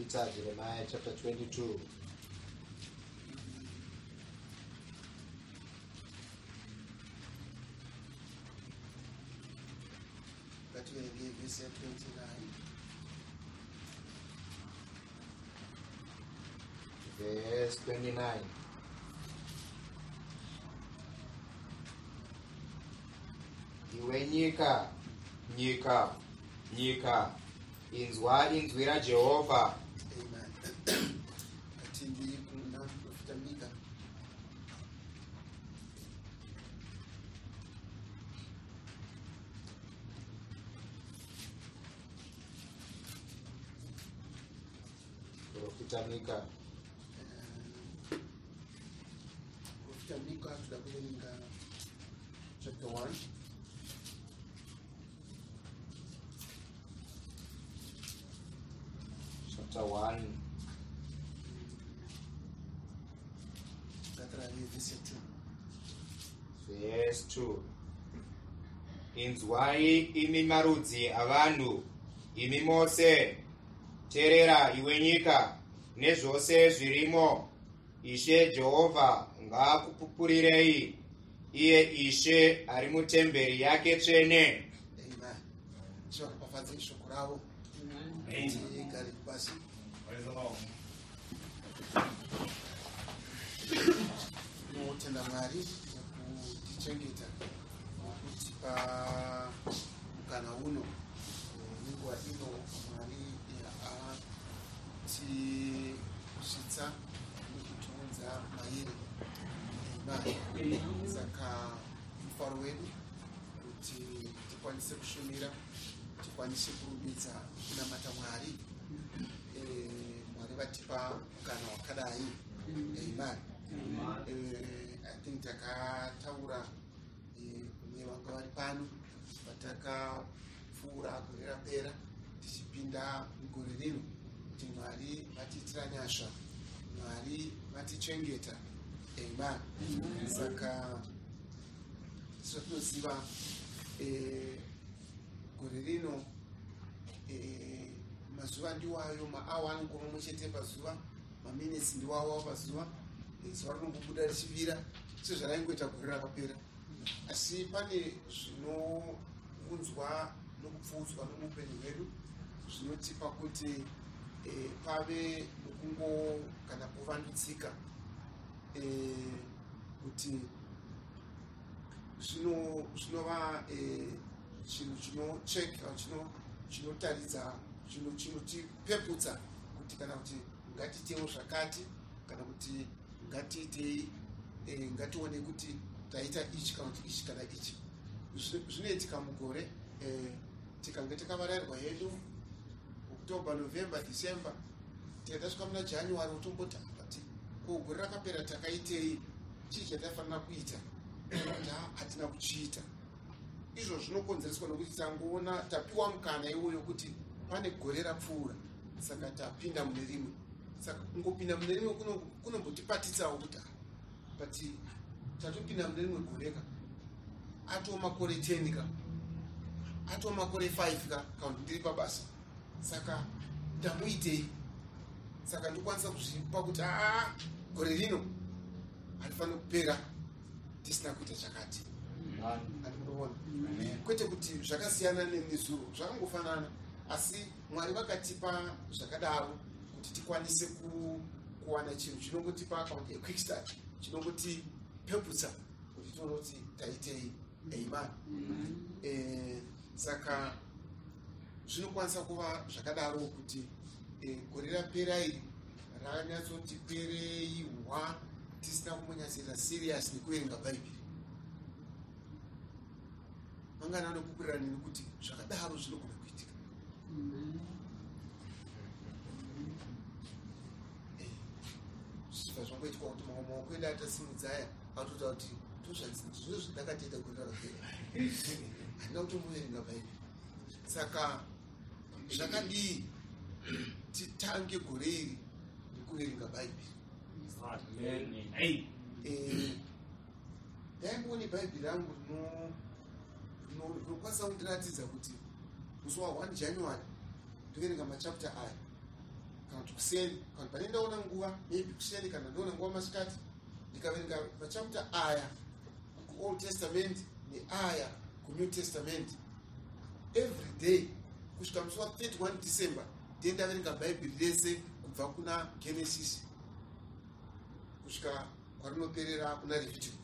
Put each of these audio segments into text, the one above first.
Profita Jeremiah chapter 22. Ngativerengei vhesi ya 29. Verse 29. Iwe nyika, nyika, nyika, inzwa inzwi raJehovha. Amen. Ngatindi kuna Profita Mika. Profita Mika. Profita Mika toda kuverenga chapter 1. Chapter 1. Ngatirave vhesi ya 2. Verse 2. Inzwai imi marudzi avanhu, imi mose, teerera iwe nyika, nezvose zvirimo. Ishe Jehovha ngaakupupurirei, iye Ishe ari mutemberi yake tsvene. Amen. Ishe varopafadze shoko ravo. Tigare pasi. Praise the Lord. Tinotenda Mwari nekutichengeta, nekutipa mukana uno nenguva ino Mwari atisvitsa nekutiunza mairi. Amen. Saka mufaro wedu kuti tikwanise kushumira, tikwanise kurumbidza kunamata Mwari. Mwari vatipa mukana wakadai. Amen. I think takataura kune vanga vari pano patakapfuura gore rapera tichipinda mugore rino kuti Mwari vatiitira nyasha, Mwari vatichengeta. Amen. Saka sezvatinoziva gore rino mazuva ndiwayo, maawa anongova mamwe chete pazuva, maminitsi ndiwawo pazuva, zuva rinongobuda richivira sezvaraingoita gore rakapera. Asi pane zvinounzwa nokupfuudzwa nomuupenyu hwedu zvinotipa kuti pave nokungo kana kuvandudzika, kuti zvinova chinhu chinocheka, chinotaridza, chinotipeputsa kuti kana kuti ngatiitewo zvakati, kana kuti ngatiitei, ngatione kuti taita ichi kana kuti ichi kana ichi. Zvinoitika mugore, tikange takavarairwa hedu October, November, December, tikasvika muna January utomboti but ko gore rakapera takaitei, chii chataifanira kuita hatina kuchiita. Izvo zvinokonzereswa nokuti tangoona tapiwa mukana iwoyo kuti pane gore rapfuura, saka tapinda mune rimwe. Saka kungopinda mune rimwe kunombotipatitsawo kuti but tatopinda mune rimwe gore ka, atoo makore 10 ka, atoo makore 5 ka, kana kuti ndiri pabasa, saka ndamuitei. Saka ndokwanisa kuzvipa kuti gore rino harifaniri kupera tisina kuita chakati. Andikuona kwete kuti zvakasiyana nezuro, zvakangofanana, asi Mwari vakatipa zvakadaro kuti tikwanise kuwana chinhu chinongotipa a quick start, chinongotipeputsa kuti tione kuti taitei. Amen. Saka zvinokwanisa kuva zvakadaro kuti gore rapera iri rakanyatsoti pereiwa tisina kumbonyatsoita serious nekuverenga Bhaibheri. Vangani vanopupurira neni kuti zvakadaro zvinogona kuitika? Zvichibva zvangoitika kuti mamwe maoko edu atasimudza aya atotaura kuti ndozvo zvandakatoita gore rakapera, handina kutomboverenga Bhaibheri. Saka zvakadii titange gore iri nekuverenga Bhaibheri? Ndaimboone Bhaibheri rangu rinokwanisa kundiratidza kuti musi wa 1 January ndoverenga machapter aya, kana kuti kuseni, kana pane ndaona nguva, maybe kuseni kana ndaona nguva masikati, ndikaverenga machapter aya kuOld Testament neaya kuNew Testament every day kusvika musi wa31 December, ndiye ndaverenga Bhaibheri rese kubva kuna Genesis kusvika kwarinoperera kuna Leviticus.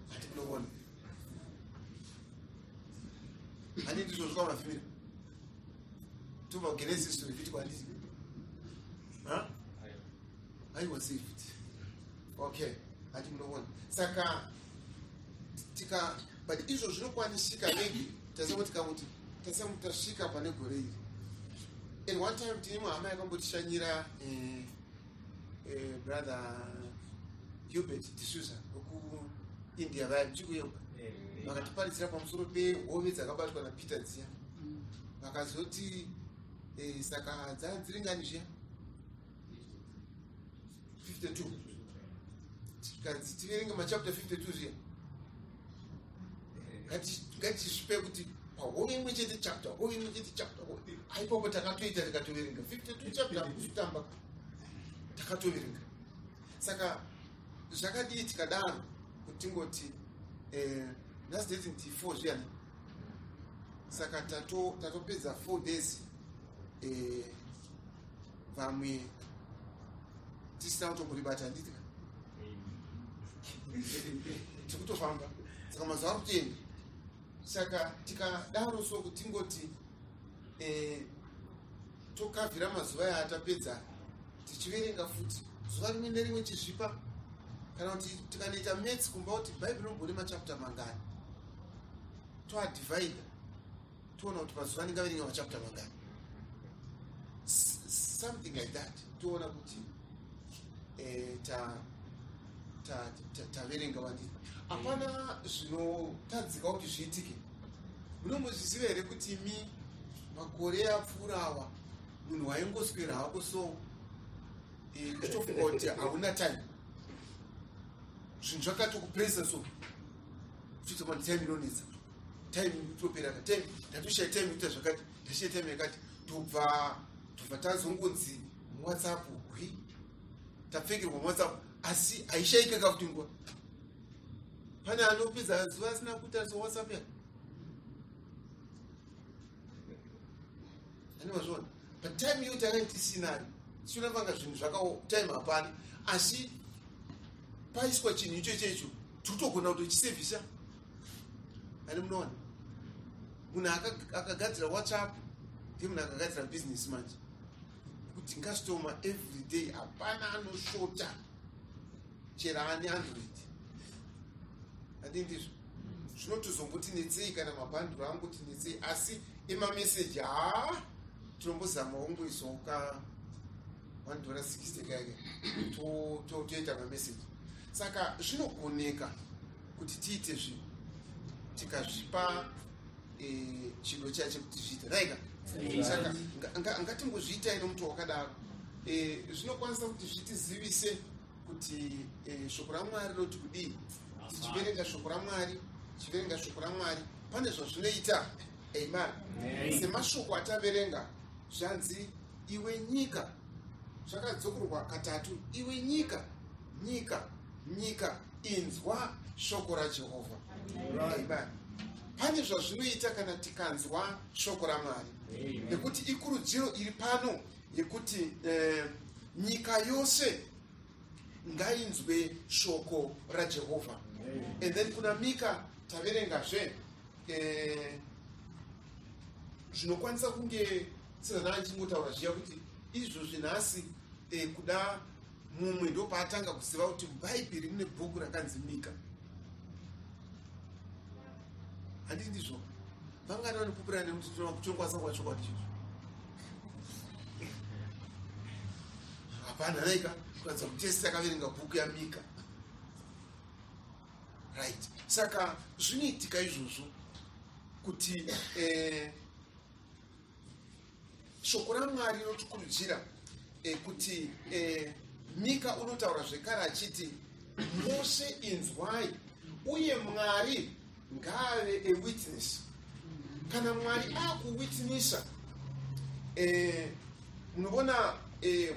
Hati kunoona handiti ndizvo zvakamafimira tobva kuGenesis to Leviticus, handiti? Aiwa, sei futi? Okay, hati munoona. Saka tika, but izvo zvinokwanisika. Maybe tasangoti kakuti tasango tasvika pane gore iri. At one time tine imwe hama yakambotishanyira, brother Hubert D'Souza wekuIndia, vaya muchikuyeuka, vakatiparidzira pamusoro pehove dzakabatwa naPeter dziya. Vakazoti saka dzadziringani zviya? 52. Tikanzi tiverenge machapter 52 zviya. Ngatizvipe kuti pahove imwe chete chapter, hove imwe chete chapter. Aipapo takatoita, tikatoverenga 52 chapter kutamba, takatoverenga. Saka zvakadii tikadaro kuti tingoti nhasi date ndi 4 zviyani, saka tatopedza 4 days, vamwe tisina kutomboribata, handiti? Tikutofamba, saka mazuva ari kutoenda. Saka tikadaro, so kuti tingoti tokavhira mazuva aya atapedza tichiverenga futi zuva rimwe nerimwe, chizvipa, kana kuti tikanoita maths kumba kuti Bhaibheri rinogone machapter mangani, toadivhaidha, toona kuti pazuva ndingaverenga machapter mangani, something like that, toona kuti taverenga wandii. Hapana zvinotadzika kuti zviitike. Munombozviziva here kuti mi makore apfuura awa munhu waingoswera hako, so uchitofunga kuti hauna time, zvinhu zvakatokupresa, so uchitoti time inonetsa, time itoperaka, time ndatoshaya, time ikuita zvakati, ndashaya time yakati, tobva tazongonzi muWhatsApp hwi, tapfekerwa muWhatsApp, asi haishayike kafuti nguva. Pane anopedza zuva asina kutarisa WhatsApp yake? Ani mazviona? But time iyo tanga tisinayo, tichiona panga zvinhu zvaka time hapana, asi paiswa chinhu icho checho, tikutogona kutochisevhisa. Ani munoona, munhu akagadzira WhatsApp ndiye munhu akagadzira business manje, kuti customer every day hapana anoshota, chero ane Android. Handi ndizvo? Zvinotozombotinetsei kana mabhanduro angotinetsei, asi emameseji haa, tinombozama ungoisawo ka $1.60 kake, toita mameseji. Saka zvinogoneka kuti tiite zvinhu tikazvipa chido chacho kuti zviite raika. Saka ngatingozviitai nomutoo wakadaro. Zvinokwanisa kuti zvitizivise kuti shoko raMwari rinoti kudii. Tichiverenga shoko raMwari, tichiverenga shoko raMwari, pane zvazvinoita. Amen. Semashoko ataverenga, zvanzi, "Iwe nyika," zvakadzokorwa katatu, "Iwe nyika, nyika, nyika, inzwa shoko raJehovha." Amen. Pane zvazvinoita kana tikanzwa shoko raMwari, nekuti ikurudziro iri pano yekuti nyika yose ngainzwe shoko raJehovha. And then kuna Mika taverengazve, zvinokwanisa kunge sezvanaa ndichingotaura zviya kuti izvozvi nhasi kuda mumwe ndopaatanga kuziva kuti muBhaibheri mune bhuku rakanzi Mika. Handiti ndizvo? Vangani vanopupurana nekuti tinokwanisa kuva chokwadi chizvo? Hapana naika kuratidza kuti tese takaverenga bhuku yaMika, right? Saka zvinoitika izvozvo kuti shoko raMwari rinotikurudzira kuti Mika unotaura zvekare achiti, "Mose inzwai, uye Mwari ngaave a witness." Kana Mwari akuwitnessa Munovona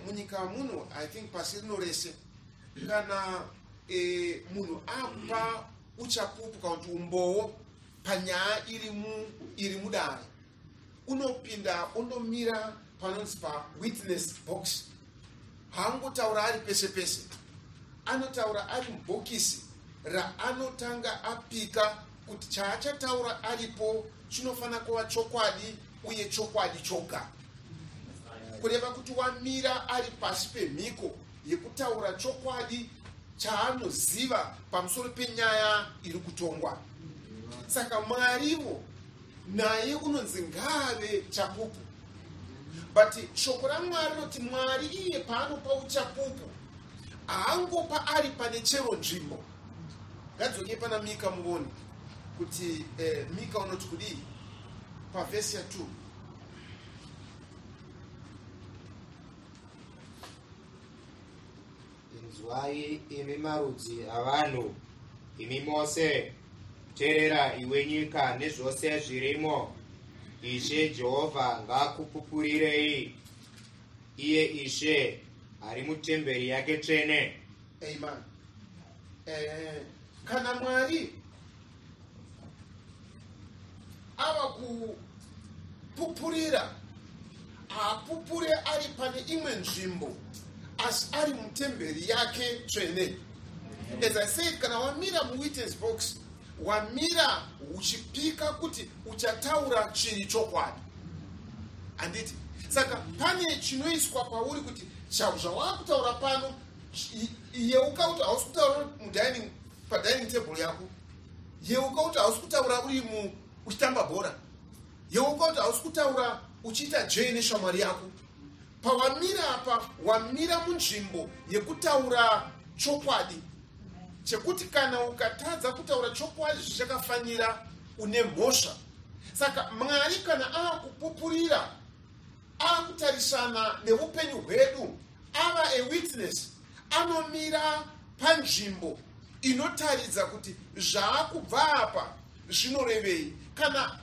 munyika muno, I think pasi rino rese, kana munhu akupa uchapupu kana kuti umbowo panyaya iri mudare, unopinda undomira panonzi pawitness box. Haangotaura ari pese pese, anotaura ari mubhokisi raanotanga apika kuti chaachataura aripo chinofanira kuva chokwadi uye chokwadi choga. Kureva kuti wamira ari pasi pemhiko yekutaura chokwadi chaanoziva pamusoro penyaya iri kutongwa. Saka Mwariwo naye unonzi ngaave chapupu, but shoko raMwari rinoti Mwari iye paanopa uchapupu haangopa ari pane chero nzvimbo. Ngadzokei pana Mika muvone kuti Mika unoti kudii pavhesi ya2. Inzwai imi marudzi avanhu, imi mose, teerera iwe nyika nezvose zvirimo. Ishe Jehovha ngaakupupurirei, iye Ishe ari mutemberi yake tsvene. Amen. Kana Mwari ava kupupurira, haapupure ari pane imwe nzvimbo, asi ari mutemberi yake tsvene. As I said, kana wamira muwitness box, wamira uchipika kuti uchataura chiri chokwadi, handiti? Saka pane chinoiswa pauri kuti zvawakutaura pano, yeuka kuti hausi kutaura mudining, padining table yako. Yeuka kuti hausi kutaura uri uchitamba bhora. Yeuka kuti hausi kutaura uchiita jee neshamwari yako. Pawamira apa, wamira munzvimbo yekutaura chokwadi, chekuti kana ukatadza kutaura chokwadi zvichakafanira, une mhosva. Saka Mwari kana akupupurira, akutarisana neupenyu hwedu, ava a witness, anomira panzvimbo inotaridza kuti zvaakubva apa zvinorevei. Kana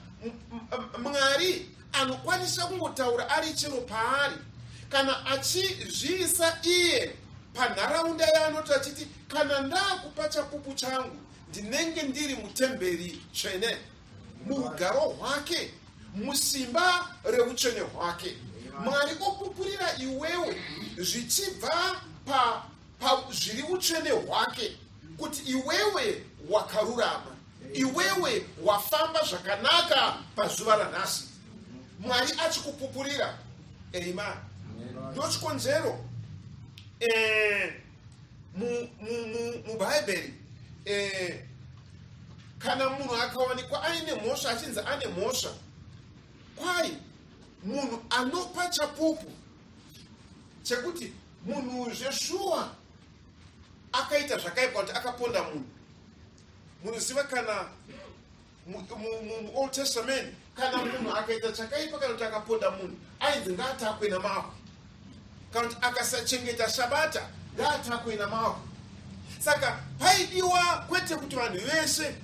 Mwari anokwanisa kungotaura ari chero paari, kana achizviisa iye panharaunda yaanoti achiti, kana ndakupa chapupu changu, ndinenge ndiri mutemberi tsvene, muugaro hwake, musimba reutsvene hwake. Mwari opupurira iwewe zvichibva pa zviri utsvene hwake, kuti iwewe wakarurama, iwewe wafamba zvakanaka pazuva ranhasi. Mwari achikupupurira. Amen. Ndochikonzero muBhaibheri kana munhu akawanikwa aine mhosva, achinzi ane mhosva, kwai munhu anopa chapupu chekuti munhu zveshuwa akaita zvakaipa, kuti akaponda munhu. Munoziva kana muOld Testament, kana munhu akaita chakaipa kana kuti akaponda munhu, ainzi ngaatakwe namabwe, kana kuti akasachengeta Sabata ngaatakwe namabwe. Saka paidiwa kwete kuti vanhu vese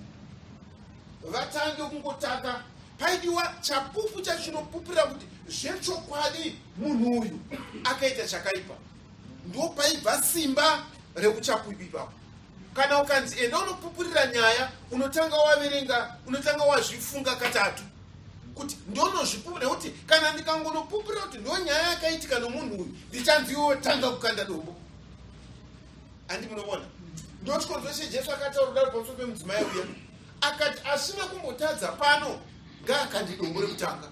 vatange kungotaka, paidiwa chapupu chachinopupurira kuti zvechokwadi munhu uyu akaita chakaipa. Ndo paibva simba reuchapupu ipapo. Kana ukanzi enda unopupurira nyaya, unotanga waverenga, unotanga wazvifunga katatu kuti ndonozvipupurira, nekuti kana ndikangonopupurira kuti ndo nyaya yakaitika nomunhu uyu, ndichanzi iwe tanga kukanda dombo. Handi munoona? Ndochikonzero cheJesu akataura kudaro pamusoro pemudzimai uya, akati asina kumbotadza pano ngaakande dombo rekutanga,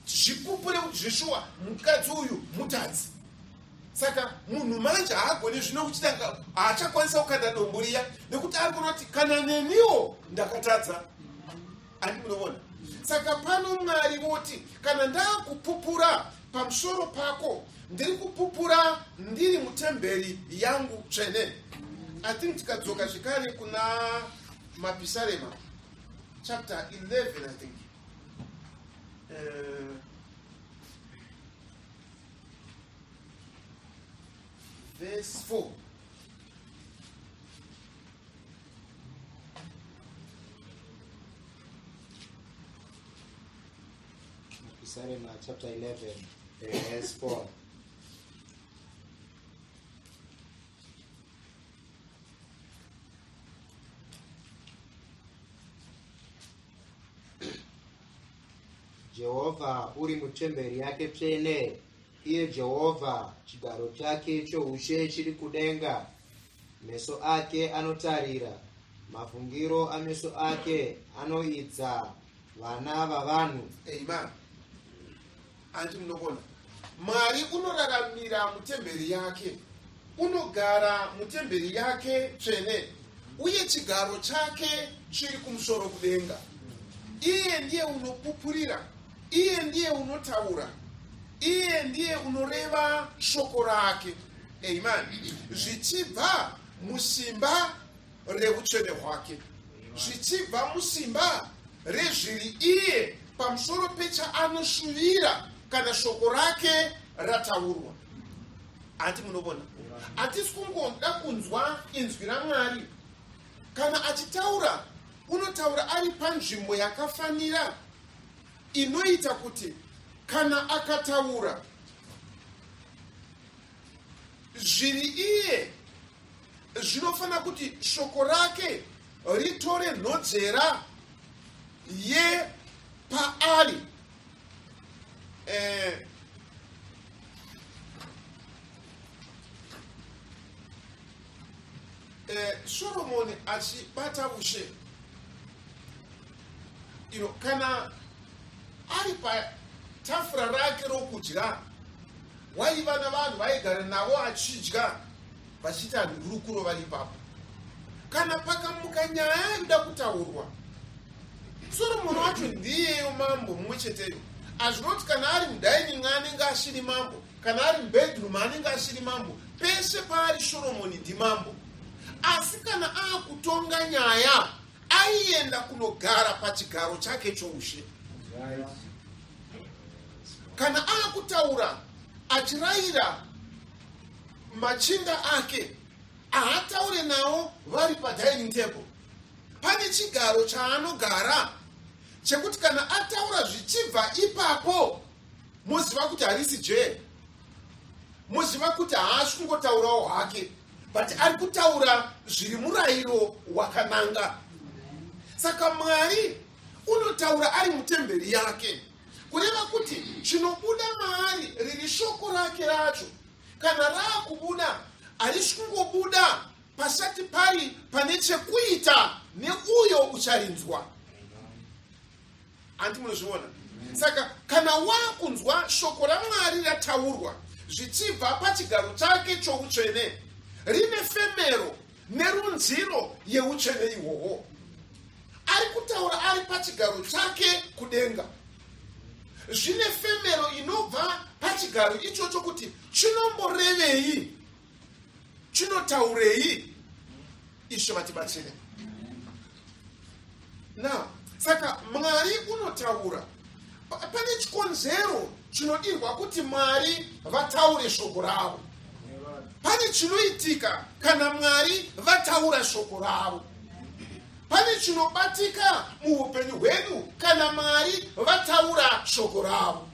zvipupure kuti zveshuwa mukadzi uyu mutadzi. Saka munhu manje haagoni zvino kuchitanga, haachakwanisa kukanda dombo riya, nekuti ari kuona kuti kana neniwo ndakatadza. Handi munoona? Saka pano Mwari voti, kana ndakupupura pamusoro pako, ndiri kupupura ndiri mutemberi yangu tsvene. I think tikadzoka zvekare kuna Mapisarema chapter 11, I think verse 4. Pisarema chapter 11, verse 4. Jehovha uri mutemberi yake tsvene, iye Jehovha, chigaro chake choushe chiri kudenga. Meso ake anotarira, mafungiro ameso ake anoidza vana vavanhu. Amen. Andi munogona. Mwari unoraramira mutemberi yake, unogara mutemberi yake tsvene, uye chigaro chake chiri kumusoro kudenga. Iye ndiye unopupurira, iye ndiye unotaura, iye ndiye unoreva shoko rake. Amen. Zvichibva musimba reutsvene hwake, zvichibva musimba rezviri iye pamusoro pechaanoshuvira kana shoko rake rataurwa. Handi munovona, hatisi kungoda kunzwa inzwi raMwari. Kana achitaura, unotaura ari panzvimbo yakafanira inoita kuti kana akataura zviri iye, zvinofanira kuti shoko rake ritore nhodzera yepaari. Soromoni achibata ushe, ino kana ari patafura rake rokudya, waiva navanhu vaigara navo achidya, vachiita hurukuro vari ipapo. Kana pakamuka nyaya inoda kutaurwa, Soromoni wacho ndiyeyo mambo mumwe cheteyo. Azvinoti kana ari mudining anenge asiri mambo, kana ari mubedroom anenge asiri mambo, pese paari Soromoni ndimambo. Asi kana aakutonga nyaya, aienda kunogara pachigaro chake choushe. Kana aakutaura achirayira machinda ake, haataure nawo vari padining table. Pane chigaro chaanogara chekuti kana ataura zvichibva ipapo, moziva kuti harisi jee, moziva kuti haasi kungotaurawo hake, but ari kutaura zviri murayiro wakananga. Saka Mwari unotaura ari mutemberi yake, kureva kuti chinobuda maari riri shoko rake racho, kana raakubuda harisi kungobuda pasati pari pane chekuita neuyo ucharinzwa. Handi munozviona? Saka kana wakunzwa shoko raMwari rataurwa zvichibva pachigaro chake choutsvene, rine femero nerunziro yeutsvene ihwohwo. Ari kutaura ari pachigaro chake kudenga, zvine femero inobva pachigaro ichocho kuti chinomborevei, chinotaurei. Ishe vatibatsire. Now, saka Mwari unotaura. Pane chikonzero chinodirwa kuti Mwari vataure shoko ravo. Pane chinoitika kana Mwari vataura shoko ravo. Pane chinobatika muupenyu hwedu kana Mwari vataura shoko ravo.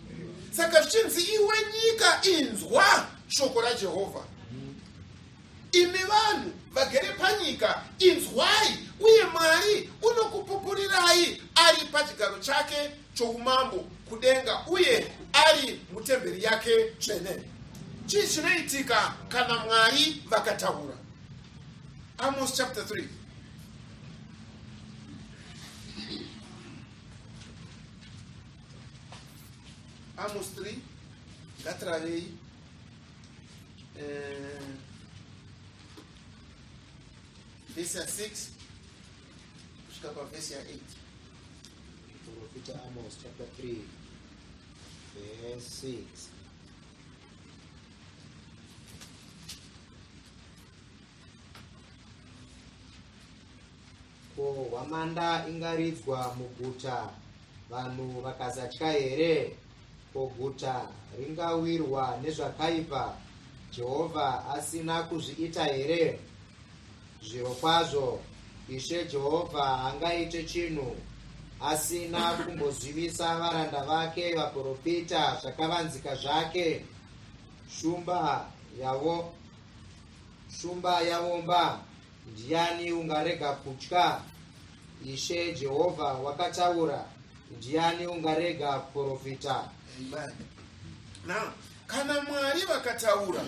Saka zvichinzi iwe nyika inzwa shoko raJehovha, imi vanhu vagere panyika inzwai, uye Mwari unokupupurirai ari pachigaro chake choumambo kudenga uye ari mutemberi yake tsvene. Chii chinoitika kana Mwari vakataura? Amos chapter 3. Amos 3, ngatiravei vhesi ya6 kusvika pavhesi ya8. Profita Amos chapter 3 verse 6. Ko hwamanda ingaridzwa muguta, vanhu vakasatya here? Ko guta ringawirwa nezvakaipa, Jehovha asina kuzviita here? Zvirokwazvo Ishe Jehovha haangaite chinhu Asina kumbozivisa varanda vake vaprofita zvakavanzika zvake. Shumba yavo, shumba yavomba, ndiani ungarega kutya? Ishe Jehovha wakataura, ndiani ungarega kuprofita? Amen. Now, kana Mwari vakataura,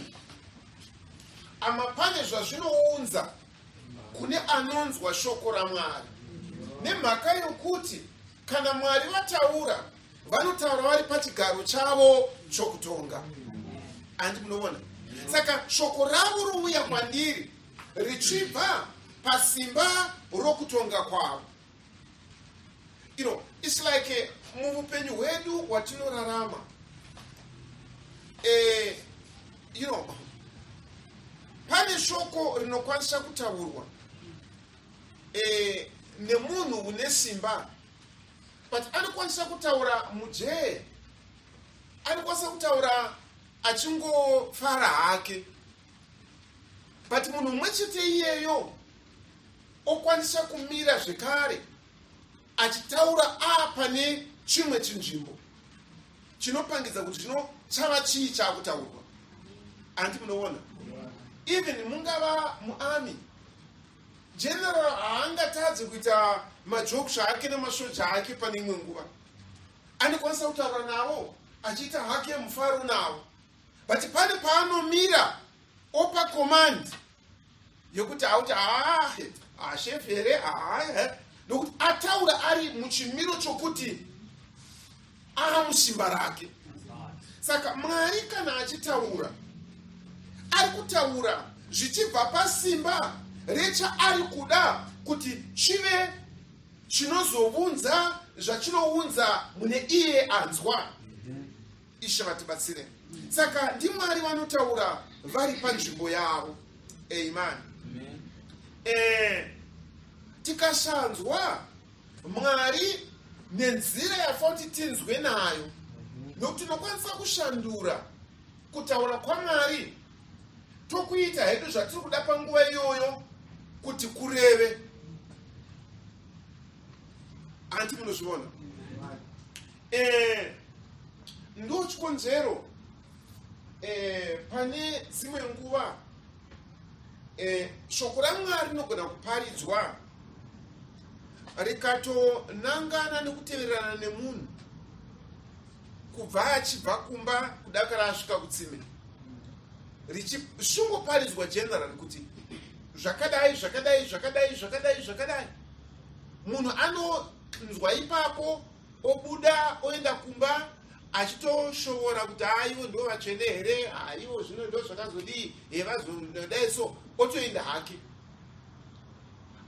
ama pane zvazvinounza kune anonzwa shoko raMwari, nemhaka yokuti kana Mwari vataura, vanotaura vari pachigaro chavo chokutonga. Handi munoona? Saka shoko ravo rouya kwandiri richibva pasimba rokutonga kwavo. It's like muupenyu hwedu hwatinorarama, pane shoko rinokwanisa kutaurwa nemunhu une simba, but anokwanisa kutaura mujee, anokwanisa kutaura achingofara hake, but munhu mumwe chete iyeyo okwanisa kumira zvekare achitaura pane chimwe chinzvimbo chinopangidza kuti zvino chava chii chaakutaurwa. Handi munoona? Even mungava muarmy general, haangatadzi kuita majokes ake nemasoja ake. Pane imwe nguva anokwanisa kutaura navo achiita hake mufaro navo, but pane paanomira opa command yekuti auti, "Haa, chef here?" Haa, nokuti ataura ari muchimiro chokuti aamusimba rake. Saka Mwari kana achitaura, ari kutaura zvichibva pasimba rechaari kuda kuti chive chinozounza zvachinounza mune iye anzwa. Ishe vatibatsire. Saka ndiMwari vanotaura vari panzvimbo yavo. Amen. Tikasanzwa Mwari nenzira yafanira kuti tinzwe nayo, nokuti tinokwanisa kushandura kutaura kwaMwari, tokuita hedu zvatiri kuda panguva iyoyo kuti kureve. Handi munozviona? Ndo chikonzero pane dzimwe nguva shoko raMwari rinogona kuparidzwa rikatonangana nekutevererana nemunhu kubva achibva kumba kudakara asvika kutsime, richishungoparidzwa general kuti zvakadai, zvakadai, zvakadai, zvakadai, zvakadai. Munhu anonzwa ipapo, obuda, oenda kumba achitoshovora kuti, "Haivo ndo vatsvene here? Haivo zvino ndo zvakazodii? Hevazodai so." Otoenda hake.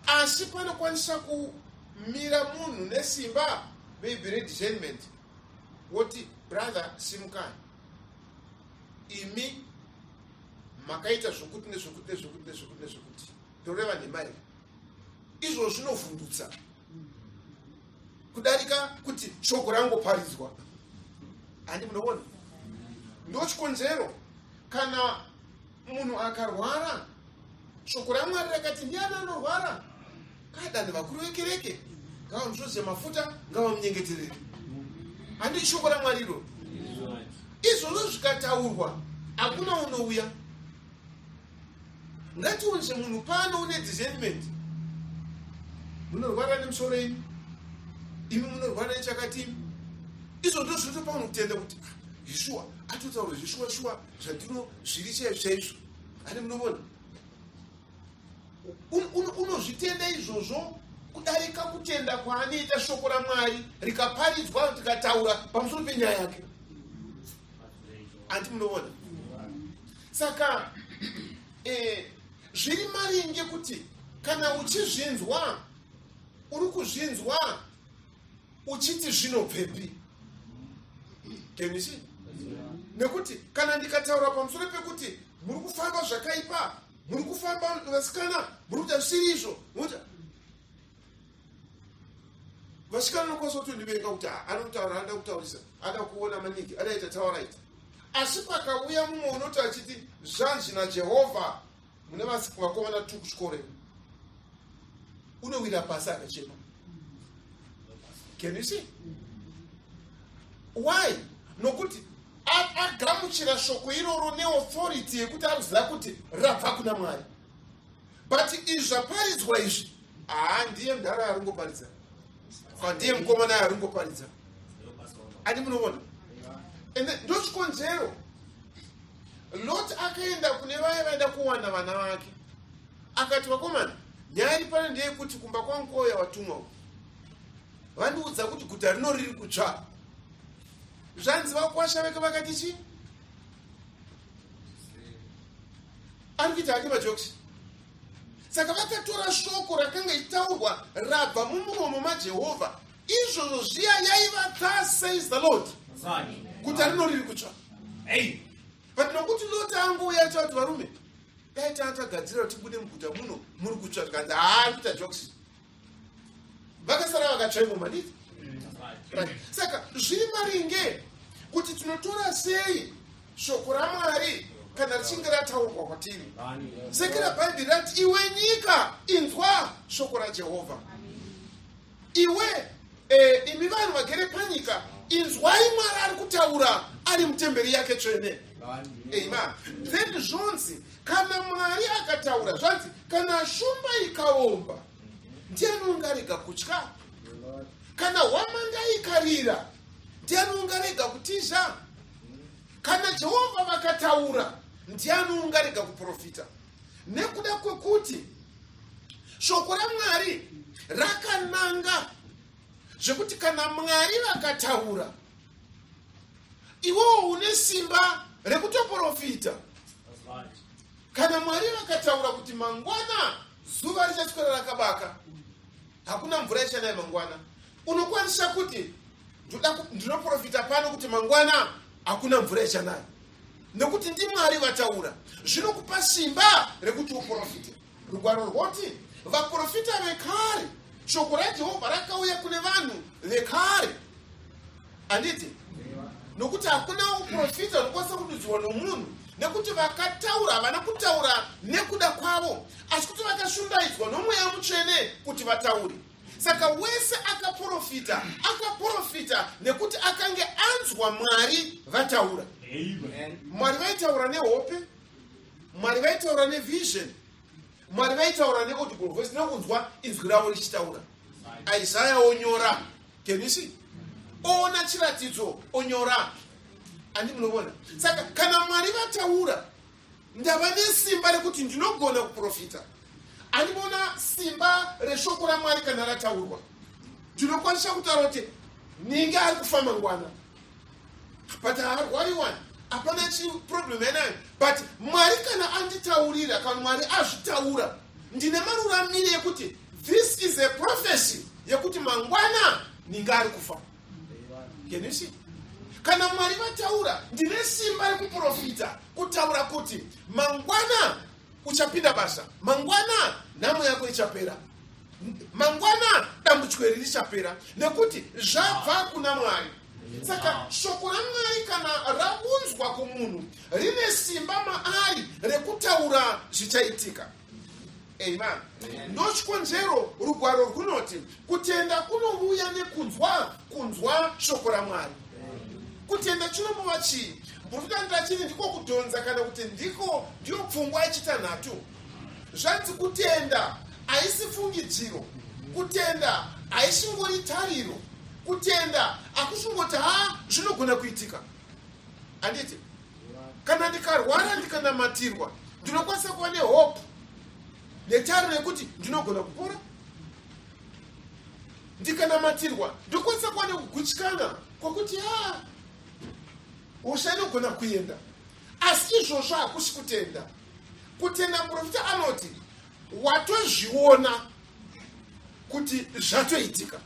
Asi panokwanisa kumira munhu nesimba, maybe rediscernment, woti, "Brother, simukai. Imi makaita zvokuti nezvokuti nezvokuti nezvokuti nezvokuti. Toreva nhema here?" Izvo zvinovhundutsa kudarika kuti shoko rangoparidzwa. Handi munoona? Ndochikonzero kana munhu akarwara, shoko raMwari rakati, "Ndiani anorwara? Kadani vakuru vekereke, ngavamuzoze mafuta, ngavamunyengeterere." Handi shoko raMwari iro? Izvozvo zvikataurwa, hakuna unouya. Ngatiunze munhu pano une discernment. "Munorwara nemusoro imi, imi munorwara nechakati imi." Izvo ndo zvinotopa munhu kutenda kuti, "Ah, zvishuwa atotaura zvishuwa shuwa zvandino zviri chaizvo chaizvo." Ani munoona? Unozvitenda izvozvo kudarika kutenda kwaanoita shoko raMwari rikaparidzwa, rikataura pamusoro penyaya yake. Handi munoona? Saka zviri maringe kuti kana uchizvinzwa, uri kuzvinzwa uchiti zvinobvepi. Can you see? Nekuti kana ndikataura pamusoro pekuti muri kufamba zvakaipa, muri kufamba vasikana, muri kuita zvisiri izvo, vasikana vanokwanisa kutondivenga kuti, "Ah, anotaura, anoda kutaurisa, ada kuona maningi, adaita tauraita." Asi pakauya mumwe unoti achiti, "Zvanzi naJehovha, mune vakomana tu kuchikoro ino," unowira pasi akachema. Can you see why? Nokuti agamuchira shoko iroro neauthority yekuti aruziva kuti rabva kuna Mwari. But izvi zvaparidzwa izvi, haa, ndiye mudhara ari kungoparidza, ndiye mukomana ari kungoparidza. Andi munoona? Ende ndochikonzero Lot akaenda kune vaya vaida kuwana vana vake, akati, "Vakomana, nyaya iri pano ndeyekuti kumba kwangu kwauya vatumwa, vandiudza kuti guta rino riri kutsva." Zvanzi vakwasha veke vakati, "Chii ari kuita hake majokes?" Saka vakatora shoko rakanga ichitaurwa rabva mumuromo maJehovha. Izvozvo zviya yaiva "Thus says the Lord", guta rino riri kutsva. But nokuti Loti angouya aita kuti, "Varume, dai taa tagadzira kuti tibude muguta muno, muri kutsva," tikanzi, "Haa, ari kuita jokes." Vakasara vakatsva imo manditi. Right. Saka zviri maringe kuti tinotora sei shoko raMwari kana richinge rataurwa kwatiri. Sekera Bhaibheri rati, "Iwe nyika, inzwa shoko raJehovha. Iwe imi vanhu vagere panyika, inzwai Mwari ari kutaura ari mutemberi yake tsvene." Amen. Then zvonzi kana Mwari akataura, zvanzi kana shumba ikaomba, ndiani ungarega kutya? Kana hwamanda ikarira, ndiani ungarega kutiza? Kana Jehovha vakataura, ndiani ungarega kuprofita? Nekuda kwekuti shoko raMwari rakananga zvekuti kana Mwari vakataura, iwewo une simba rekutoprofita. Kana Mwari vakataura kuti mangwana zuva richaswera rakabaka, hakuna mvura ichanaya mangwana, unokwanisa kuti, "Ndinoprofita pano kuti mangwana hakuna mvura ichanaya," nekuti ndiMwari vataura. Zvinokupa simba rekuti uprofite. Rugwaro rwoti vaprofita vekare, shoko raJehovha rakauya kune vanhu vekare, handiti? Nokuti hakuna uprofita hunokwanisa kududzirwa nomunhu, nekuti vakataura havana kutaura nekuda kwavo, asi kuti vakashundaidzwa noMweya Mutsvene kuti vataure. Saka wese akaprofita, akaprofita nekuti akange anzwa Mwari vataura. Mwari vaitaura nehope, Mwari vaitaura nevision, Mwari vaitaura neaudible voice, nekunzwa inzwi ravo richitaura. Isaya onyora. Can you see? Oona chiratidzo, onyora. Andi munoona? Saka kana Mwari vataura, ndava nesimba rekuti ndinogona kuprofita. Andivona simba reshoko raMwari kana rataurwa? Ndinokwanisa kutaura kuti ninge ari kufa mangwana, but haarwari wani, hapana chiproblem yanayo. But Mwari kana anditaurira, kana Mwari azvitaura, ndine maruramiro ekuti this is a prophecy yekuti mangwana ninge ari kufa. Can you see? Kana Mwari vataura, ndine simba rekuprofita, kutaura kuti mangwana uchapinda basa, mangwana nhamo yako ichapera, mangwana dambudziko iri richapera, nekuti zvabva kuna Mwari. Saka shoko raMwari kana raunzwa kumunhu, rine simba maari rekutaura zvichaitika. Amen. Ndochikonzero rugwaro runoti kutenda kunouya nekunzwa, kunzwa shoko raMwari. Kutenda chinombova chii? Mburukandira chiri ndiko kudhonza, kana kuti ndiko ndiyo pfungwa yechitanhatu. Zvanzi kutenda haisi fungidziro, kutenda haisingori tariro, kutenda hakusingoti, "Ha, zvinogona kuitika." Handiti kana ndikarwara ndikanamatirwa, ndinokwanisa kuva nehope netariro yekuti ndinogona kupora? Ndikanamatirwa, ndinokwanisa kuva nekugutsikana kwokuti, "Ha, hosha inogona kuenda." Asi izvozvo hakusi kutenda. Kutenda, muprofita anoti watozviona kuti zvatoitika.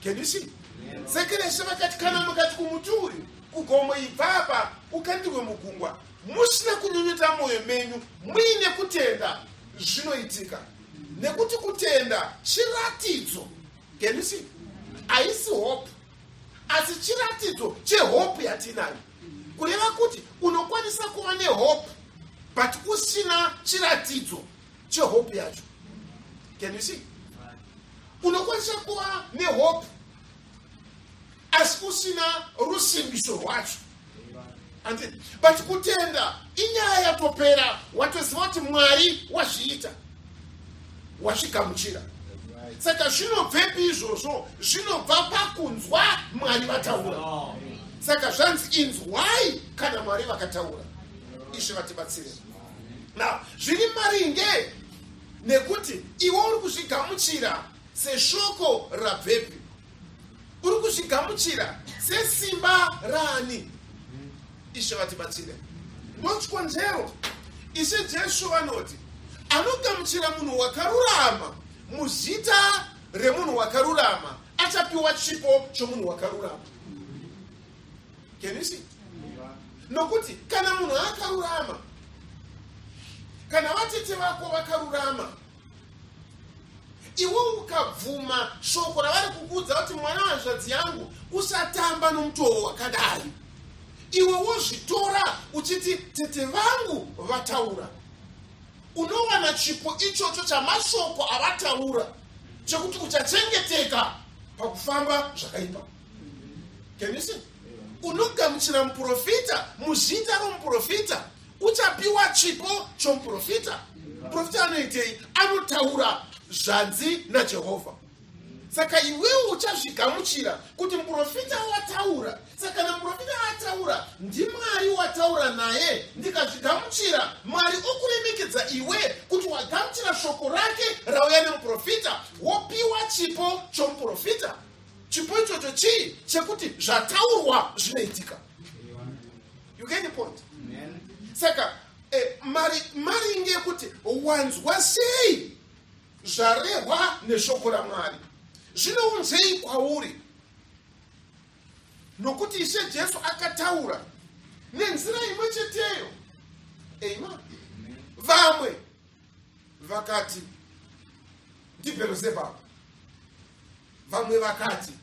Can you see? Sekereshe vakati, "Kana mukati kumuti uyu kugomo, ibva apa ukandirwe mugungwa, musina kunyunyuta mwoyo menyu, muine kutenda, zvinoitika." Nekuti kutenda chiratidzo. Can you see? Haisi hope, asi chiratidzo chehope yatinayo. Kureva kuti unokwanisa kuva nehope but usina chiratidzo chehope yacho. Can you see? Unokwanisa kuva nehope. Asi usina rusimbiso rwacho. But kutenda inyaya yatopera, watoziva kuti Mwari wazviita, wazvigamuchira. Saka zvinobvepi izvozvo? Zvinobva pakunzwa Mwari vataura. Saka zvanzi inzwai kana Mwari vakataura. Ishe vatibatsire. Now, zviri maringe nekuti iwe uri kuzvigamuchira seshoko rabvepi, uri kuzvigamuchira sesimba rani. Ishe vatibatsire. Ndochikonzero Ishe Jesu vanoti anogamuchira munhu wakarurama muzita remunhu wakarurama achapiwa chipo chomunhu wakarurama. Can you see? Nokuti kana munhu akarurama, kana vatete vako vakarurama, iwe ukabvuma shoko ravari kukuudza kuti mwana wanzvadzi yangu usatamba nomutoo wakadai, iwe wozvitora uchiti tete vangu vataura, unowana chipo ichocho chamashoko avataura chekuti uchachengeteka pakufamba zvakaipa. Can you see? Unogamuchira muprofita muzita romuprofita, uchapiwa chipo chomuprofita. Muprofita anoitei? Anotaura zvanzi naJehovha. Saka iwewe uchazvigamuchira kuti muprofita wataura. Saka kana muprofita ataura, ndiMwari wataura naye. Ndikazvigamuchira, Mwari okuremekedza iwe kuti wagamuchira shoko rake rauya nemuprofita, wopiwa chipo chomuprofita. Chipo ichocho chii? Chekuti zvataurwa zvinoitika. You get the point? Amen. Saka maringe yekuti wanzwa sei zvarehwa neshoko raMwari, zvinounzei kwauri? Nokuti Ishe Jesu akataura nenzira imwe cheteyo. Amen. Vamwe vakati ndiBheerzebhabhu, vamwe vakati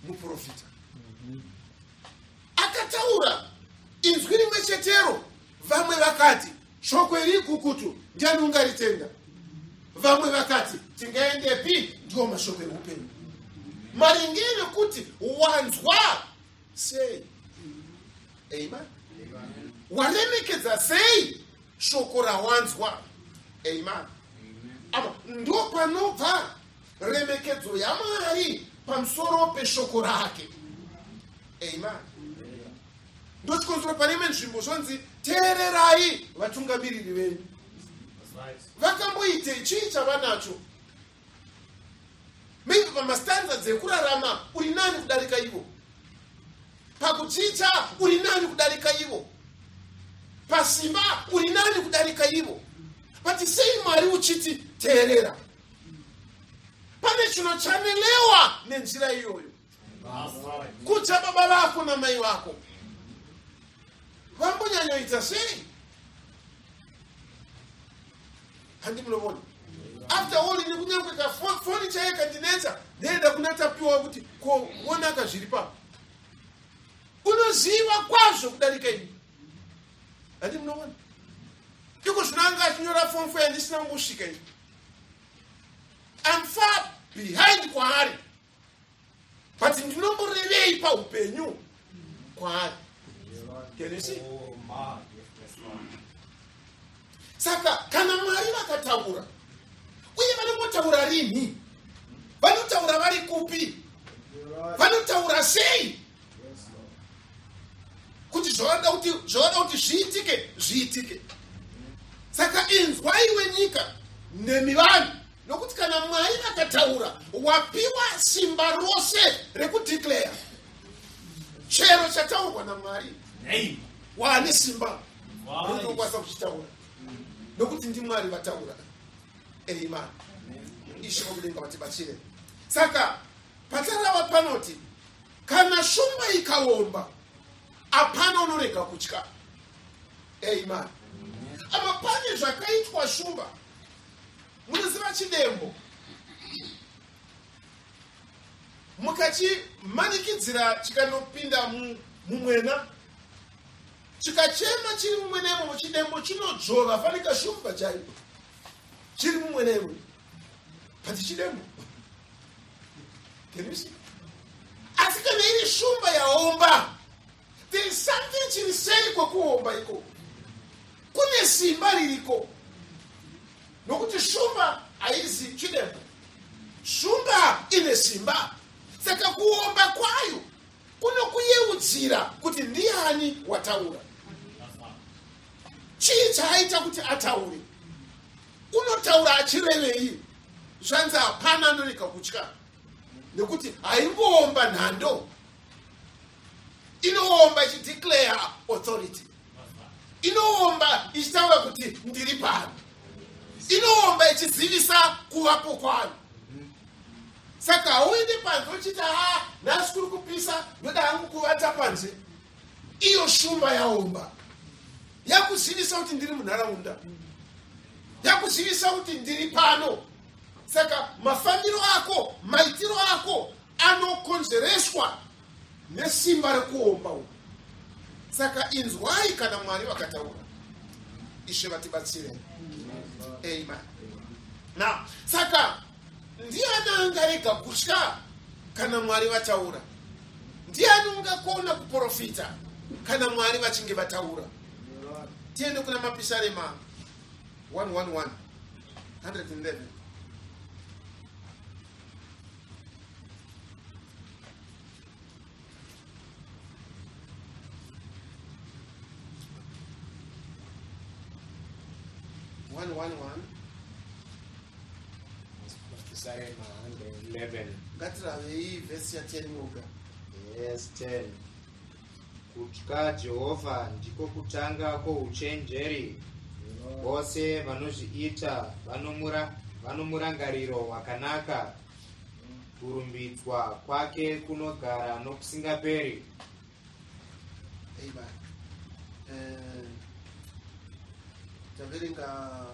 muprofita. Akataura inzwi rimwe chetero. Vamwe vakati shoko iri igukutu, ndiani ungaritenda? Vamwe vakati tingaendepi? Ndiwo mashoko eupenyu. Maringe nekuti wanzwa sei. Amen. Waremekedza sei shoko rawanzwa. Amen. Apa ndo panobva remekedzo yaMwari pamusoro peshoko rake. Amen. Ndochikonzero pane imwe nzvimbo zvonzi teererai vatungamiriri venyu. Vakamboitei? Chii chavanacho? Maybe pamastandards ekurarama uri nani kudarika ivo, pakuchicha uri nani kudarika ivo, pasimba uri nani kudarika ivo, but sei Mwari uchiti teerera? Pane chinochanelewa nenzira iyoyo. Kudza baba vako namai vako, vambonyanyoita sei? Handi munovona? After all, ini kunyange kafoni chaiye kandinetsa, ndinoenda kuna Tapiwa kuti ko wonaka zviri papo. Unoziva kwazvo kudarika ini. Handi munovona? Iko zvino anga achinyora form 4 yandisina kungosvika ini. I'm far behind kwaari, but ndinomborevei paupenyu kwaari? Can you see? Saka kana Mwari vakataura, uye vanombotaura rini? Vanotaura vari kupi? Vanotaura sei kuti zvavada kuti zviitike zviitike? Saka inzwai wenyika nemi vanhu, nokuti kana Mwari vakataura, wapiwa simba rose rekudeclare chero chataurwa naMwari. Waane simba rinokwanisa kuchitaura nokuti ndiMwari vataura. Amen. Ishe vokudenga vatibatsire. Saka patarava panoti kana shumba ikaomba, hapana unorega kutya. Amen. Apa pane zvakaitwa shumba. Munoziva chidembo mukachimanikidzira chikanopinda mumwena, chikachema chiri mumwena imomo, chidembo chinodzvova fanika shumba chaipo chiri mumwena imomo, pati chidembo. Can you see? Asi kana iri shumba yaomba, there is something chiri seri kwekuomba ikoko. Kune simba ririko. Nokuti shumba haizi chidembo. Shumba ine simba. Saka kuomba kwayo kunokuyeudzira kuti ndiani wataura. Chii chaaita kuti ataure? Unotaura achirevei? Zvanzi hapana anorega kutya. Nekuti haingoomba nhando. Inoomba ichideclare authority. Inoomba ichitaura kuti ndiri pano. Inoomba ichizivisa kuvapo kwayo. Saka hauende panze uchiti ha nhasi kuri kupisa ndoda hangu kuvata panze. Iyo shumba yaomba. Yakuzivisa kuti ndiri munharaunda. Yakuzivisa kuti ndiri pano. Saka mafambiro ako, maitiro ako anokonzereswa nesimba rekuomba uku. Saka inzwai kana Mwari vakataura. Ishe vatibatsire. Amen. Now, saka ndiani angarega kutya kana Mwari vataura? Ndiani ungakona kuprofita kana Mwari vachinge vataura? Tiende kuna Mapisarema 111 111. 111. Mapisarema 111. Ngatiravei vhesi ya 10 yoga. Yes, 10. Kutya Jehovha ndiko kutanga kwouchenjeri. Vose vanozviita vanomurangariro wakanaka. Kurumbidzwa kwake kunogara nokusingaperi. Amen. Taverenga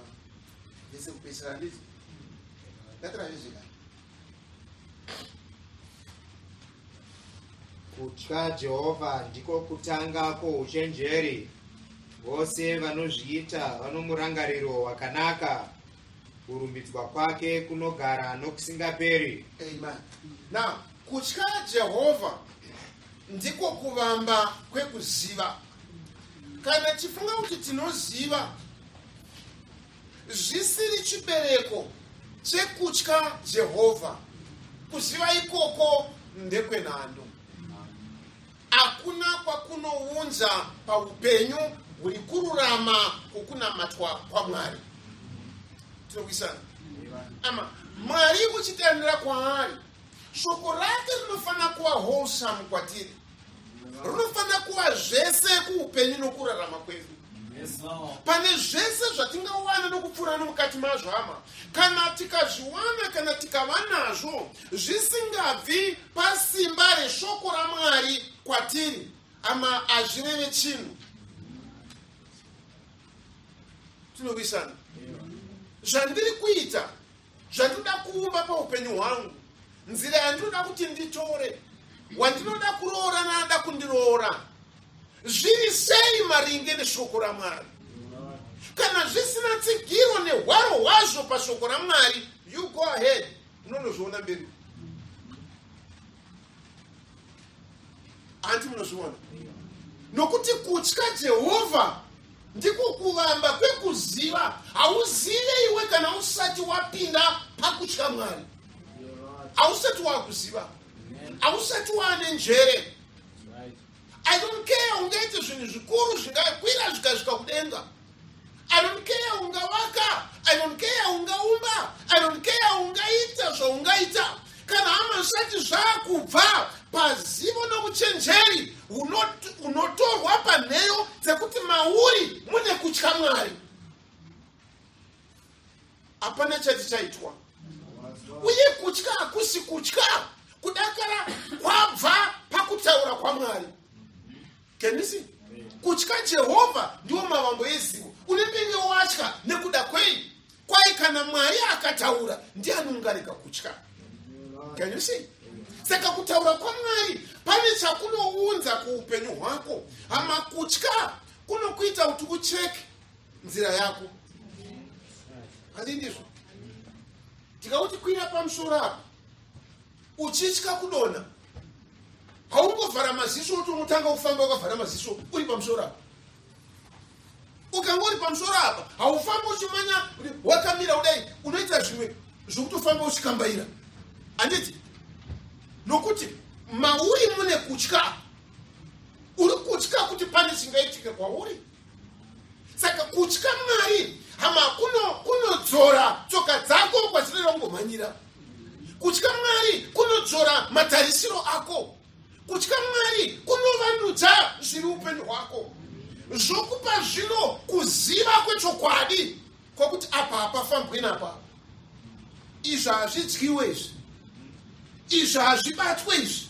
vhesi kupedzisira handiti? Ngatiravei zvekare. Kutya Jehovha ndiko kutanga kwouchenjeri. Vose vanozviita vanomurangariro wakanaka. Kurumbidzwa kwake kunogara nokusingaperi. Amen. Now, kutya Jehovha ndiko kuvamba kwekuziva. Kana tifunga kuti tinoziva zvisiri chibereko chekutya Jehovha, kuziva ikoko ndekwenhando. Hakuna kwakunounza paupenyu huri kururama kwokunamatwa kwaMwari. Tinokuisana. Ama Mwari kuchitanira kwaari, shoko rake rinofanira kuva wholesome kwatiri. Rinofanira kuva zvese kuupenyu nokurarama kwedu. Pane zvese zvatingawana nokupfuura nomukati mazvo hama, kana tikazviwana kana tikava nazvo zvisingabvi pasimba reshoko raMwari kwatiri, ama hazvireve chinhu. Tinowisana. Zvandiri kuita, zvandinoda kuumba paupenyu hwangu, nzira yandinoda kuti nditore, wandinoda kuroora naada kundiroora, zviri sei maringe neshoko raMwari? Kana zvisina tsigiro nehwaro hwazvo pashoko raMwari, you go ahead, unonozviona mberi. Hanti munozviona? Nokuti kutya Jehovha ndiko kuvamba kwekuziva. Hauzive iwe kana usati wapinda pakutya Mwari. Hausati wakuziva. Hausati waane njere. I don't care ungaite zvinhu zvikuru zvingakwira zvikasvika kudenga. I don't care ungavaka. I don't care ungaumba. I don't care ungaita zvaungaita. Kana hama zvisati zvakubva pazivo nokuchenjeri unotorwa panheyo dzekuti mauri mune kutya Mwari. Hapana chati chaitwa. Uye kutya hakusi kutya, kudakara kwabva pakutaura kwaMwari. Can you see? Kutya Jehovha ndiwo mavambo ezivo. Unenge watya nekuda kwei? Kwai kana Mwari akataura ndiani ungarega kutya? Can you see? Saka kutaura kwaMwari pane chakunounza kuupenyu hwako. Hama, kutya kunokuita kuti ucheke nzira yako. Handi ndizvo? Tikauti kwira pamusoro apa, Uchitya kudonha, haungovhara maziso kuti unotanga kufamba wakavhara maziso uri pamusoro apa. Ukanga uri pamusoro apa, haufambi uchimanya wakamira kudai, unoita zvimwe zvokutofamba uchikambaira, handiti? Nokuti mauri mune kutya, uri kutya kuti pane chingaitika kwauri. Saka kutya Mwari, hama, kunodzora tsoka dzako kwadzinoda kungomhanyira. Kutya Mwari kunodzora matarisiro ako. Kutya Mwari kunovandudza zviri upenyu hwako, zvokupa zvino kuziva kwechokwadi kwokuti apa hapafambwe napa, izvi hazvidyiwe, izvi hazvibatwe izvi.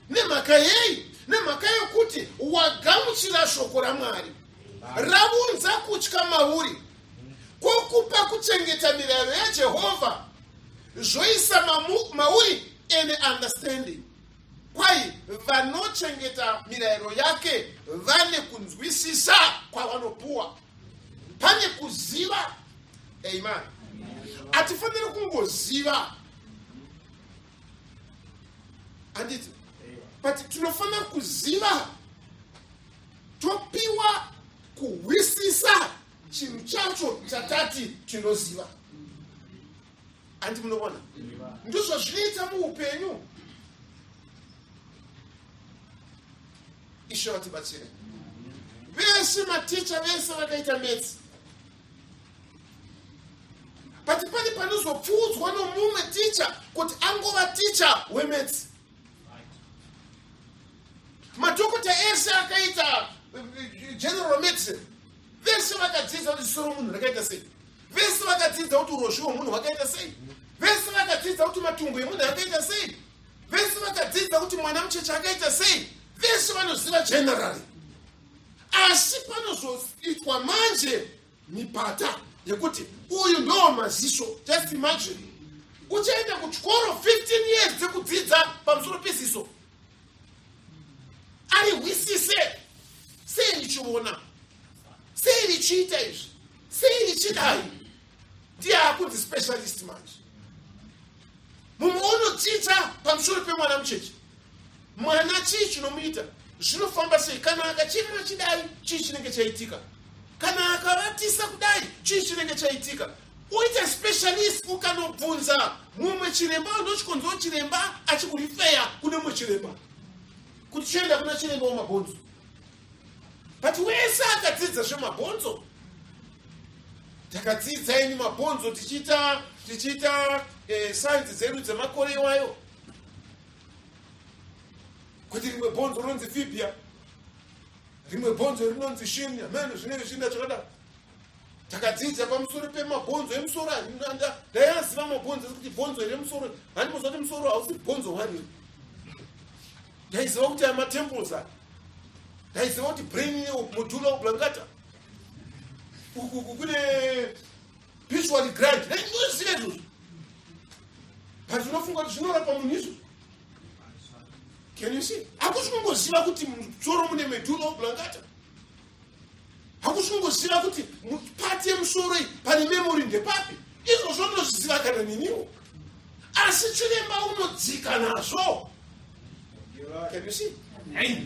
Nemhaka yei? Nemhaka yokuti wagamuchira shoko raMwari, raunza kutya mauri kwokupa kuchengeta mirayiro yaJehovha, zvoisa mauri an understanding. Kwai vanochengeta mirayiro yake vane kunzwisisa kwavanopuwa, pane kuziva. Amen. Hatifaniri kungoziva, handiti? But tinofanira kuziva, topiwa kuhwisisa chinhu chacho chatati tinoziva, handi? Munoona, ndizvo zvinoita muupenyu. Ishe vatibatsire. Vese maticha vese vakaita maths, but pane panozopfuudzwa nomumwe ticha kuti angova ticha wemaths. Madhokota ese akaita general medicine, vese vakadzidza kuti ziso romunhu rakaita sei, vese vakadzidza kuti urozvi hwemunhu hwakaita sei, vese vakadzidza kuti matumbu emunhu akaita sei, vese vakadzidza kuti mwana mucheche akaita sei. Vese vanoziva generally, asi panozoitwa manje mipata yekuti uyu ndo maziso. Just imagine, uchaenda kuchikoro 15 years dzekudzidza pamusoro peziso, arihwisise sei richiona, sei richiita izvi, sei richidai. Ndiye akunzi specialist manje. Mumwe unodzidza pamusoro pemwana mucheche. Mwana chii chinomuita, zvinofamba sei? Kana akachema chidai, chii chinenge chaitika? Kana akavatisa kudai, chii chinenge chaitika? Uite specialist. Ukanobvunza mumwe chiremba, ndochikonzero chiremba achikurifeya kune mumwe chiremba kuti chienda kuna chiremba wemabhonzo. But wese akadzidza zvemabhonzo, takadzidza ini mabhonzo tichiita sainzi dzedu dzemakore iwayo, kuti rimwe bhonzo rinonzi fibula, rimwe bhonzo rinonzi shin, ameno zvinenge zviinda zvakadaro. Takadzidza pamusoro pemabhonzo emusoro. Ndaiaziva mabhonzo ekuti bhonzo remusoro, handimoziva kuti musoro hausi bhonzo one. Ndaiziva kuti amatemples aya, ndaiziva kuti brain, medulla oblongata, uku kune pituitary gland, ndainoziva izvozvo. But unofunga kuti zvinorapa munhu izvo? Can you see? Hakusi kungoziva kuti musoro mune medulla oblongata, hakusi kungoziva kuti part yemusoro iyi pane memory ndepapi. Izvozvo ndozviziva kana neniwo, asi chiremba unodzika nazvo. Can you see?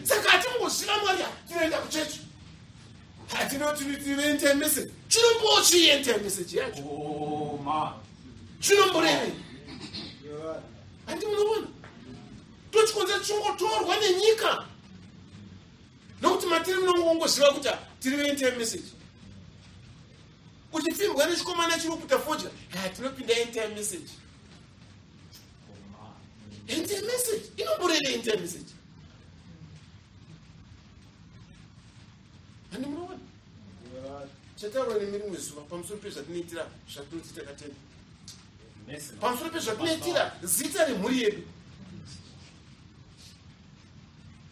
Saka hatingoziva Mwari, tinoenda kuchechi, hatinotinoita message. Chinombochienda message yacho chinomborevei, handi? Munoona, tochikonzera tichingotorwa nenyika, nokuti matiri munongongoziva kuti tiri veend time message. Uchipfimbwa nechikomana chiri kuputa fodya, ha, tinopinda end time message. End time message inomboreve end time message, handi? Munoona, chataurwa nemi rimwe zuva pamusoro pezvatinoitira zvatinoti takatenda, pamusoro pezvatinoitira zita remhuri yedu.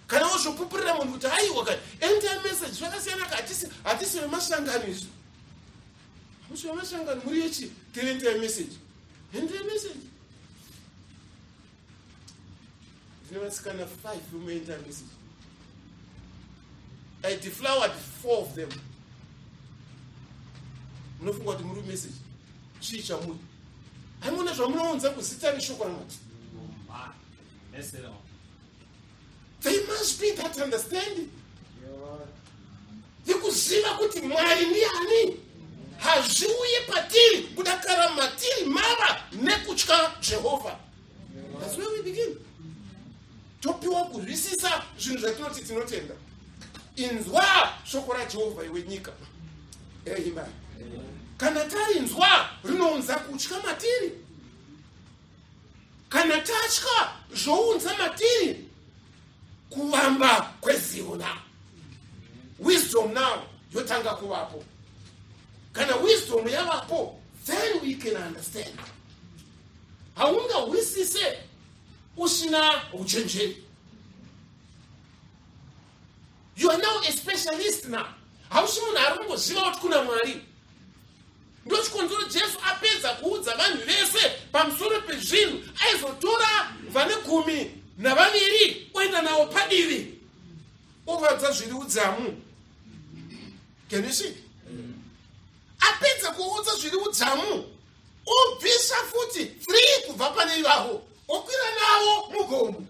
Kana wozvopupurira munhu kuti aiwa ka, end time message zvakasiyana ka, hatisi vemasangano izvi, hamusi vemasangano, muri yechi tiri end time message. End time message, ndine vasikana 5 vemuend time message. I deflowered four of them. Munofunga kuti muri message, chii chamuri? Haimuna zvamunounza kuzita reshoko raMwari. There must be that understanding yekuziva kuti Mwari ndiani. Hazviuye patiri kudakara matiri mava nekutya Jehovha. That's where we begin. Topiwa kuzwisisa zvinhu zvatinoti tinotenda. Inzwa shoko raJehovha, iwe nyika. Amen. Kana tarinzwa, rinounza kutya matiri. Kana tatya, zvounza matiri kuvamba kwezivo. Now wisdom now yotanga kuvapo. Kana wisdom yavapo, then we can understand. Haungahwisise usina uchenjeri. You are now a specialist now. Hausi munhu ari kungoziva kuti kuna Mwari. Ndochikonzero Jesu apedza kuudza vanhu vese pamusoro pezvinhu, aizotora vane 12 oenda navo padivi, ovaudza zviri udzamu. Can you see? Apedza kuudza zviri udzamu, obvisa futi 3 kubva pane ivavo, okwira navo mugomo.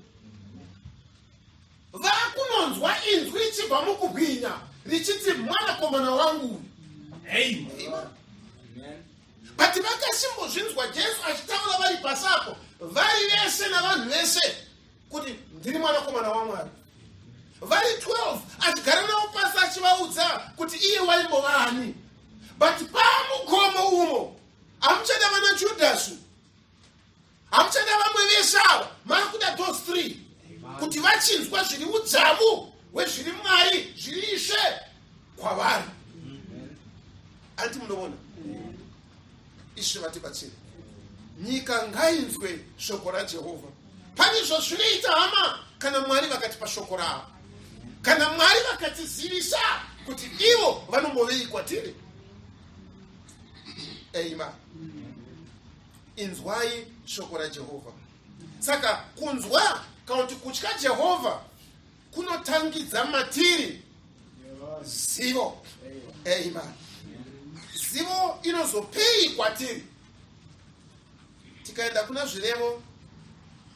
Vakunonzwa inzwi richibva mukubwinya richiti, "Mwanakomana wangu." But vakasimbozvinzwa Jesu achitaura vari pasapo, vari vese navanhu vese, kuti, "Ndiri mwanakomana waMwari." Vari 12 achigara navo pasi achivaudza kuti iye waimbovani. But pamugomo umo hamuchada vana Judhasu, hamuchada vamwe vese ava, makuda those three kuti vachinzwa zviri udzamu hwezviri Mwari, zviri Ishe kwavari. Anti munoona? Ishe vatibatsire. Nyika ngainzwe shoko raJehovha. Pane zvazvinoita, hama, kana Mwari vakatipa shoko ravo, kana Mwari vakatizivisa kuti ivo vanombovei kwatiri. Amen. Inzwai shoko raJehovha. Saka kunzwa kana kuti kutya Jehovha kunotangidza matiri zivo. Amen. Zivo inozopei kwatiri? Tikaenda kuna Zvirevo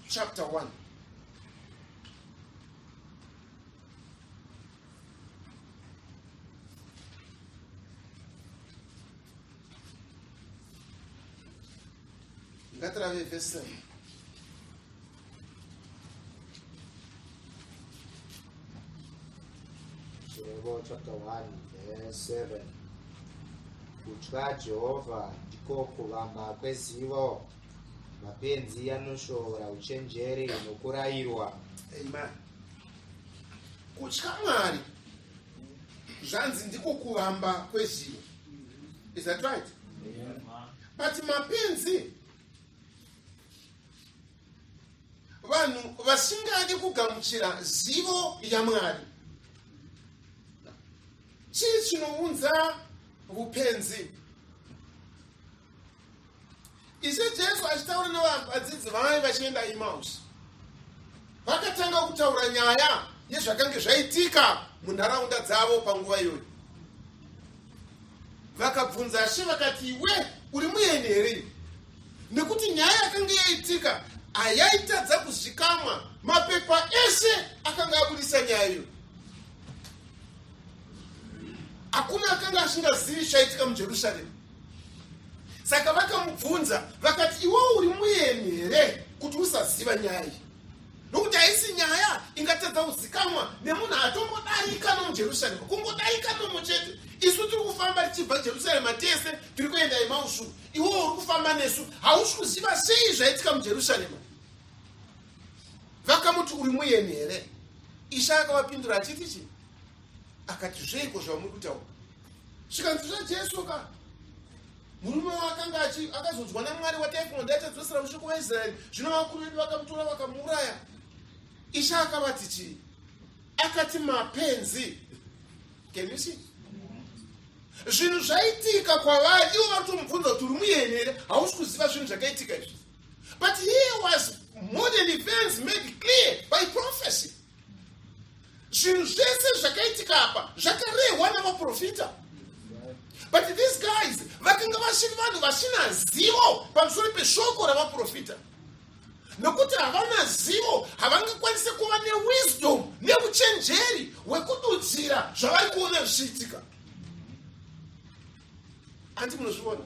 chapter 1, ngatirave verse 7. Zvirevo chapter 1 verse 7: Kutya Jehovha ndiko kuvamba kwezivo, mapenzi anoshora uchenjeri nokurayirwa. Amen. Kutya Mwari zvanzi ndiko kuvamba kwezivo. Is that right? But mapenzi, vanhu vasingadi kugamuchira zivo yaMwari. Chii chinounza upenzi? Ishe Jesu achitaura nevadzidzi vave vachienda Emmaus, vakatanga kutaura nyaya yezvakange zvaitika munharaunda dzavo panguva iyoyo. Vakabvunza She vakati, "Iwe uri mueni here?" Nekuti nyaya yakanga yaitika hayaitadza kuzikamwa. Mapepa ese akanga abudisa nyaya iyo. Hakuna akanga asingazivi chaitika muJerusarema. Saka vakamubvunza vakati, "Iwe uri mueni here kuti usaziva nyaya iyi? Nokuti haisi nyaya ingatadza kuzikamwa nemunhu atombodarika nomuJerusarema, kungodarika nomo chete. Isu tiri kufamba tichibva Jerusarema tese, tiri kuenda Emausu. Iwe uri kufamba nesu, hausi kuziva sei zvaitika muJerusarema?" Vakamuti, "Uri mueni here?" Ishe akavapindura achiti chi? Akati, "Zveiko zvamuri kutaura?" Zvikanzi, "ZvaJesu ka, murume wakanga akazodzwa naMwari, wataifunga ndachadzosera mushoko waIsraeri. Zvino vakuru vedu vakamutora vakamuuraya." Ishe akavati chii? Akati, "Mapenzi." Can you see zvinhu zvaitika kwavari? Ivo vari kutomubvunza kuti, "Uri mueni here? Hausi kuziva zvinhu zvakaitika izvi?" But here was modern events made clear by prophecy. Zvinhu zvese zvakaitika apa zvakarehwa navaprofita, but these guys vakanga vasiri vanhu vasina zivo pamusoro peshoko ravaprofita. Nokuti havana zivo, havangakwanisi kuva newisdom neuchenjeri hwekududzira zvavari kuona zvichiitika. Handi munozviona?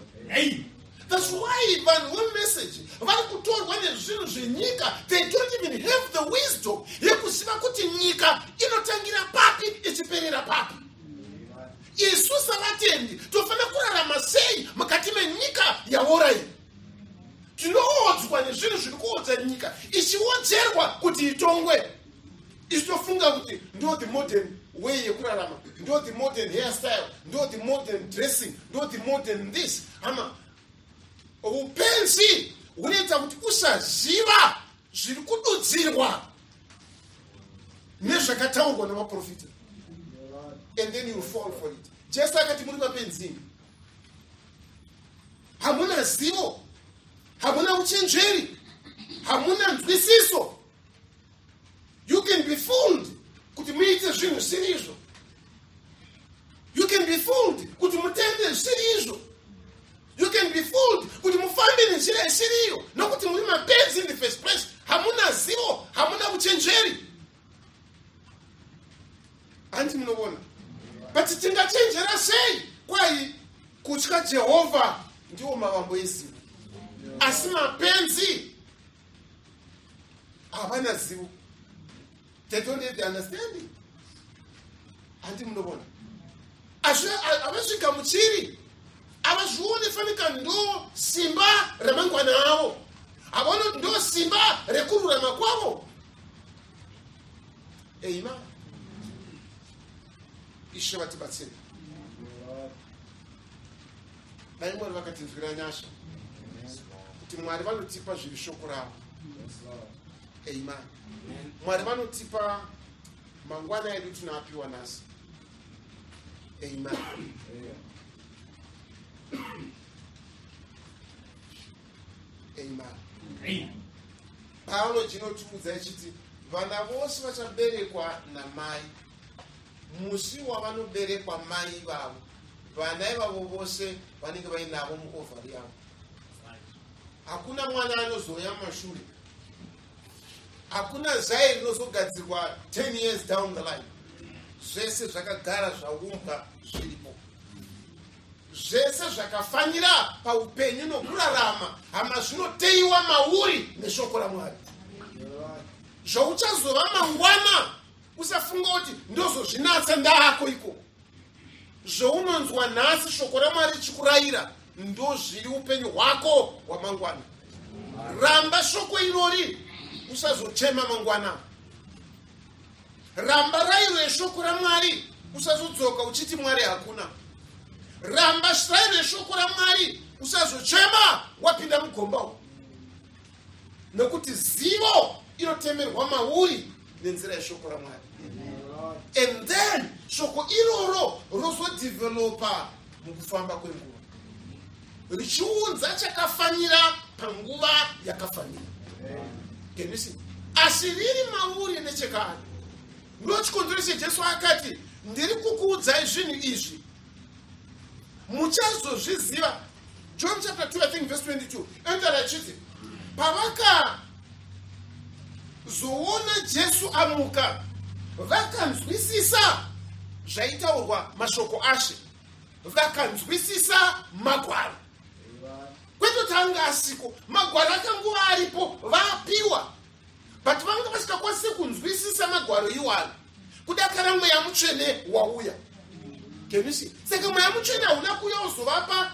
That's why vanhu vemessage vari kutorwa nezvinhu zvenyika. They don't even have the wisdom yekuziva kuti nyika inotangira papi ichiperera papi. Isu savatendi tofanira kurarama sei mukati menyika yaora iyi? Tinoodzwa nezvinhu zviri kuodza nyika ichiodzerwa kuti itongwe. Isu tofunga kuti ndo the modern way yekurarama, ndo the modern hairstyle, ndo the modern dressing, ndo the modern this. Hama, upenzi hunoita kuti usaziva zviri kududzirwa nezvakataurwa namaprofita, and then you fall for it. Jesu akati muri mapenzi, hamuna zivo, hamuna uchenjeri, hamuna nzwisiso. You can be fooled kuti muite zvinhu zvisiri izvo. You can be fooled kuti mutende zvisiri izvo. You can be fooled kuti mufambe nenzira isiriyo, nokuti muri mapenzi in the first place. Hamuna zivo, hamuna uchenjeri. Handi munovona? But tingachenjera sei? Kwai kutya Jehovha ndiwo mavambo ezivo, asi mapenzi havana zivo. They don't have the understanding. Handi munovona? Havazvigamuchiri, havazvioni fanika ndo simba ramangwana avo, havaoni kuti ndo simba rekururama kwavo. Amen. Ishe vatibatsire. Dai Mwari vakatinzwira nyasha kuti Mwari vanotipa zviri shoko ravo. Amen. Mwari vanotipa mangwana edu tinoapiwa nhasi. Amen. Amen. Biology inotiudza ichiti vana vose vachaberekwa namai, musi wavanoberekwa mai ivavo, vana ivavo vose vanenge vainavo muovari yavo. Hakuna mwana anozouya mumashure, hakuna zai rinozogadzirwa 10 years down the line. Zvese zvakagara zvaumbwa zviripo, zvese zvakafanira paupenyu nokurarama, hama, zvinoteiwa mauri neshoko raMwari. Zvauchazova mangwana usafunga kuti ndozozvinatsa ndaako iko. Zvaunonzwa nhasi shoko raMwari richikurayira ndo zviri upenyu hwako hwamangwana. Ramba shoko irori, usazochema mangwana. Ramba rayiro yeshoko raMwari, usazodzoka uchiti Mwari hakuna. Ramba rayiro yeshoko raMwari, usazochema wapinda mugomba umu, nekuti zivo inotemerwa mauri nenzira yeshoko raMwari. And then shoko iroro rozodevelopa mukufamba kwenguva, richiunza chakafanira panguva yakafanira. Can you see? Asi riri mauri nechekare. Ndochikonzero cheJesu akati ndiri kukuudzai zvinhu izvi, muchazozviziva. John chapter 2, I think verse 22, inotaura achiti pavakazoona Jesu amuka, vakanzwisisa zvaitaurwa mashoko ashe, vakanzwisisa magwaro. Kwete kuti anga asiko, magwaro akanguva aripo, vapiwa, but vanga vasingakwanisi kunzwisisa magwaro iwayo kudakara Mweya Mutsvene wauya. Can you see? Saka Mweya Mutsvene hauna kuuya uzovapa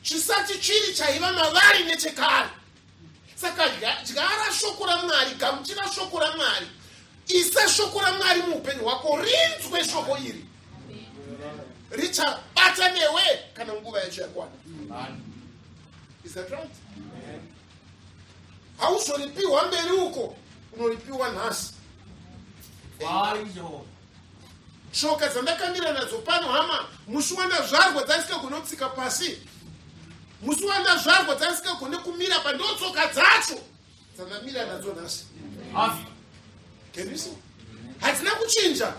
chisati chiri chaiva mavari nechekare. Saka dyara shoko raMwari, gamuchira shoko raMwari, isa shoko raMwari muupenyu hwako, rinzwe shoko iri, richabata newe kana nguva yacho yakwana. Is that right? Hauzoripiwa mberi uko, unoripiwa nhasi. Tsoka dzandakamira nadzo pano, hama, musi wandazvarwa dzandisingagone kutsika pasi, musi wandazvarwa dzandisingagone kumira pa, ndo tsoka dzacho dzandamira nadzo nhasi. Can you see? Hadzina kuchinja.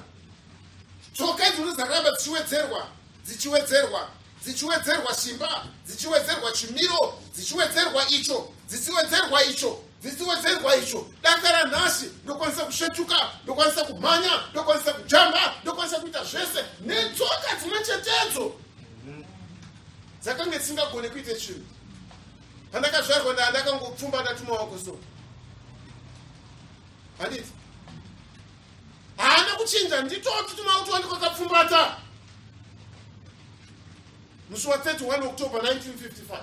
Tsoka idzodzo dzakaramba dzichiwedzerwa, dzichiwedzerwa, dzichiwedzerwa simba, dzichiwedzerwa chimiro, dzichiwedzerwa icho, dzichiwedzerwa icho. Dzichiwedzerwa icho, dakara nhasi ndokwanisa kusvetuka, ndokwanisa kumhanya, ndokwanisa kujamba, ndokwanisa kuita zvese netsoka dzimwe chetedzo dzakange dzisingagone kuite chinhu. Pandakazvarwa ndakangopfumbata tumaoko so, handiti? Haana kuchinja, nditoti tumaoko twandi kwakapfumbata musi wa31 October 1955,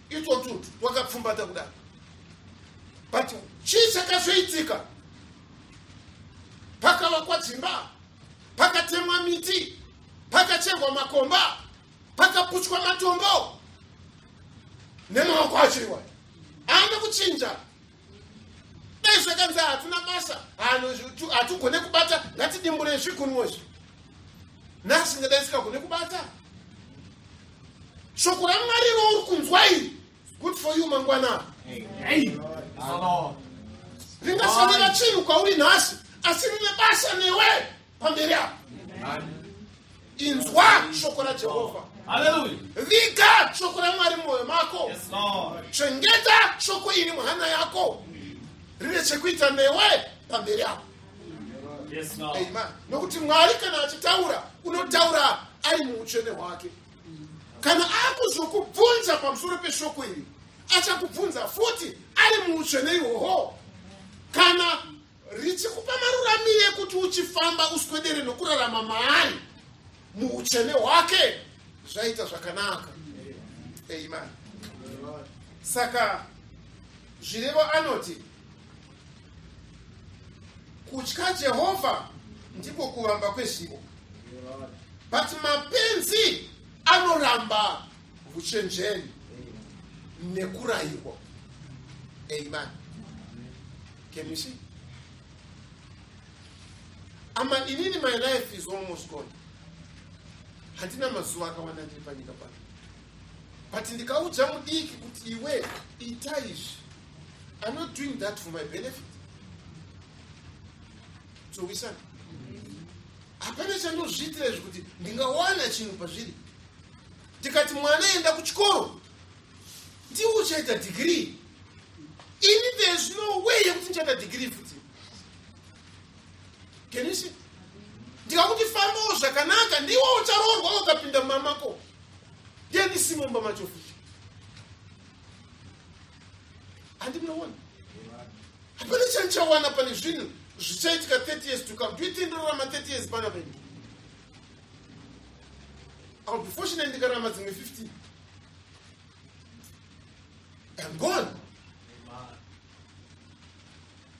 itotu twakapfumbata kudaro. But chii chakazoitika? Pakavakwa dzimba, pakatemwa miti, pakacherwa makomba, pakaputswa matombo nemaoko acho iwayo. Haana kuchinja. Dai zvakanzi hatina basa, hatugone kubata, ngatidimbure zvigunwe izvi, nhasi ngadai sikagone kubata. Shoko raMwari rouri kunzwa iri, good for you mangwana. Ringasavera chinhu kwauri nhasi, asi rine basa newe pamberi apo. Inzwa shoko raJehovha. Viga shoko raMwari mumwoyo mako. Chengeta shoko iri muhana yako, rine chekuita newe pamberi apo. Amen. Nokuti Mwari kana achitaura, unotaura ari muutsvene hwake. Kana akuzokubvunza pamusoro peshoko iri, achakubvunza futi ari muutsvene ihwohwo. Kana richikupa maruramiro ekuti uchifamba, uswedere nokurarama maari muutsvene hwake, zvaita zvakanaka. Amen. Saka Zvirevo anoti kutya Jehovha ndiko kuvamba kwezivo, but mapenzi anoramba uchenjeri nekurayirwa. Amen. Can you see? Ama inini, my life is almost gone. Handina mazuva akawanda ndiri panyika pano, but ndikaudza mudiki kuti iwe ita izvi, I'm not doing that for my benefit. Towisana, hapana chandozviitira izvi kuti ndingawana chinhu pazviri. Ndikati mwana enda kuchikoro, ndiwo uchaita degree. Ini there's no way yekuti ndichaita degree futi. Can you see? Ndikakuti fambawo zvakanaka, ndiwo ucharoorwa ukapinda mumamako, ndiye ndisimo mumba macho futi. Handi munoona, hapana chandichawana pane zvinhu zvichaitika 30 years to come. Do you think ndorarama 30 years pana peni? I'll be fortunate ndikararama dzimwe 15. I'm gone.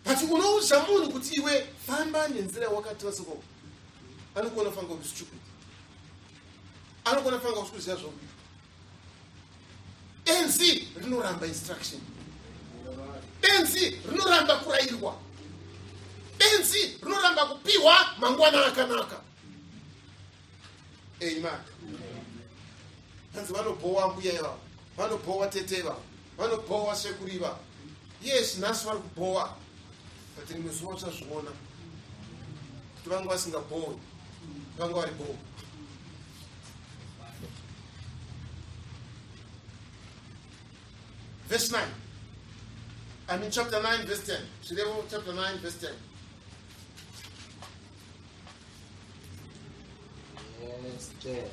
But unoudza munhu kuti iwe famba nenzira yawakati vasoko, anokuona fanga uri stupid, anokuona fanga usi kuziva zvauri. Benzi rinoramba instruction, benzi rinoramba kurayirwa, benzi rinoramba kupiwa mangwana akanaka. Amen. Hanzi vanobhowa mbuya ivavo, vanobhowa tete ivavo, vanobhowa sekuru ivavo. Yes, nhasi vari kubhowa, but rimwe zuva uchazviona kuti vanga vasingabhowi, vanga vari bhowa. Verse 9, I mean chapter 9 verse 10. Zvirevo chapter 9 verse 10. Verse 10.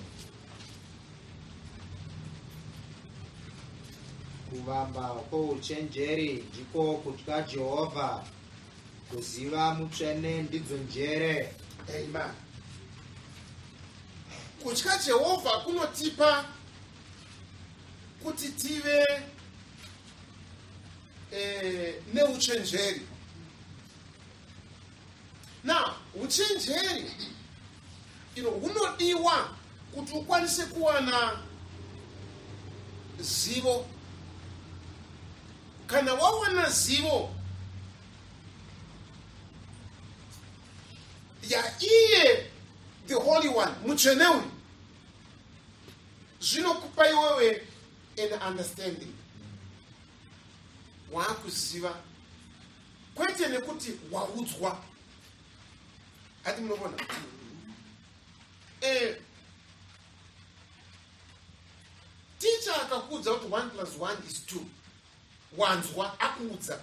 Kuvamba kwouchenjeri ndiko kutya Jehovha, kuziva Mutsvene ndidzo njere. Amen. Kutya Jehovha kunotipa kuti tive neuchenjeri. Now, uchenjeri hunodiwa kuti ukwanise kuwana zivo. Kana wawana zivo yaiye the Holy One, Mutsvene uyu, zvinokupa iwewe an understanding, waakuziva, kwete nekuti waudzwa. Hati munoona, ticha akakuudza kuti 1 plus 1 is 2. Wanzwa akuudza,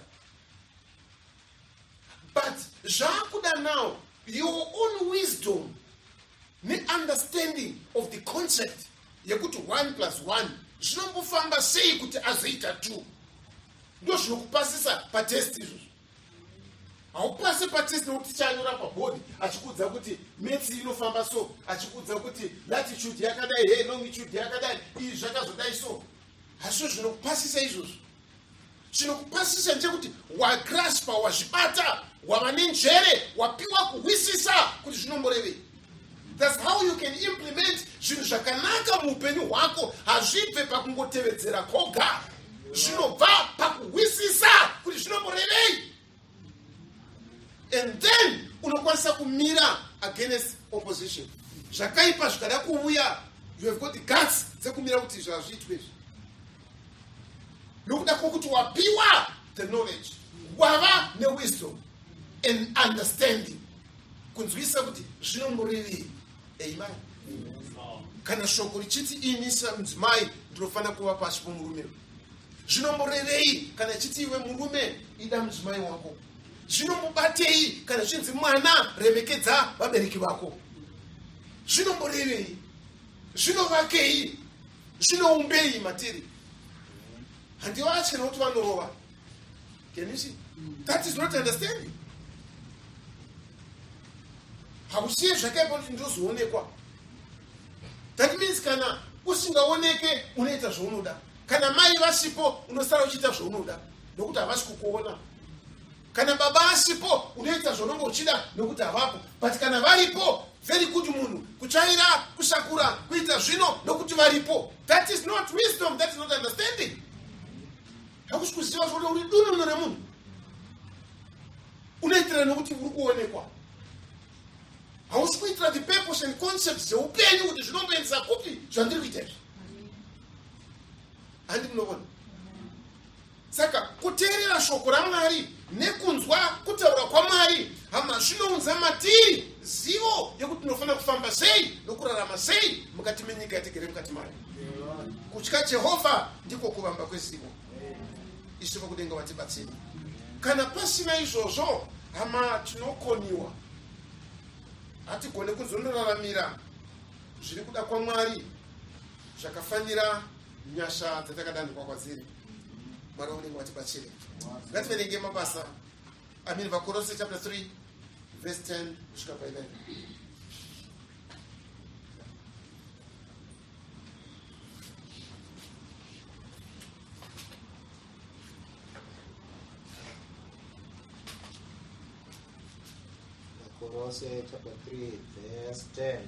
but zvaakuda now your own wisdom neunderstanding of the concept yekuti 1 plus 1 zvinombofamba sei kuti azoita 2. Ndo zvinokupasisa patest izvozvo. Haupasi patest nekuti chanyora pabhodhi achikuudza kuti maths inofamba so, achikuudza kuti latitude yakadai, he longitude yakadai, izvi zvakazodai so. Hazvo zvinokupasisa izvozvo. Chinokupasisa ndechekuti wagraspa, wazvibata, wava nenjere, wapiwa kuhwisisa kuti zvinomborevei. That's how you can implement zvinhu zvakanaka muupenyu hwako. Hazvibve pakungotevedzera koga, zvinobva pakuhwisisa kuti zvinomborevei, and then unokwanisa kumira against opposition. Zvakaipa zvikada kuuya, you have got the guts dzekumira kuti izvi hazviitwe izvi, nokuda kwokuti wapiwa the knowledge, wava newisdom and understanding, kunzwisisa kuti zvinomborevei. Amen. Kana shoko richiti ini semudzimai ndinofanira kuva pasi pomurume, zvinomborevei? Kana ichiti iwe murume ida mudzimai wako, zvinombobatei? Kana zvichinzi mwana remekedza vabereki vako, zvinomborevei? Zvinovakei? Zvinoumbei matiri? Handivatye nokuti vanorova. Can you see? That is not understanding. Hausiye zvakaipa kuti ndozoonekwa. That means kana usingaoneke unoita zvaunoda. Kana mai vasipo unosara uchiita zvaunoda nokuti havasi kukuona. Kana baba asipo unoita zvaunonge uchida nokuti havapo. But kana varipo, very good munhu, kutsvaira, kusakura, kuita zvino nokuti varipo. That is not wisdom, that is not understanding. Hakusi kuziva zvokuti uri dununu remunhu, unoitira nokuti uri kuonekwa. Hausi kuitira the purpose and concept dzeupenyu kuti zvinomboendesa kupi zvandiri kuita izvi. Handi munovona? Saka kuteerera shoko raMwari nekunzwa kutaura kwaMwari, hama, zvinounza matiri zivo yekuti tinofanira kufamba sei nokurarama sei mukati menyika yatigere mukati mayo. Kutya Jehovha ndiko kuvamba kwezivo. Ishe vokudenga vatibatsire. Kana pasina izvozvo, hama, tinokoniwa, hatigone kuzonoraramira zviri kuda kwaMwari zvakafanira nyasha dzatakadanhikwa kwadziri. Mwari vokudenga vatibatsire. Ngativerenge mabasa, I mean, VaKorose chapter 3 verse 10 kusvika pa11. Vakorose chapter 3 verse 10.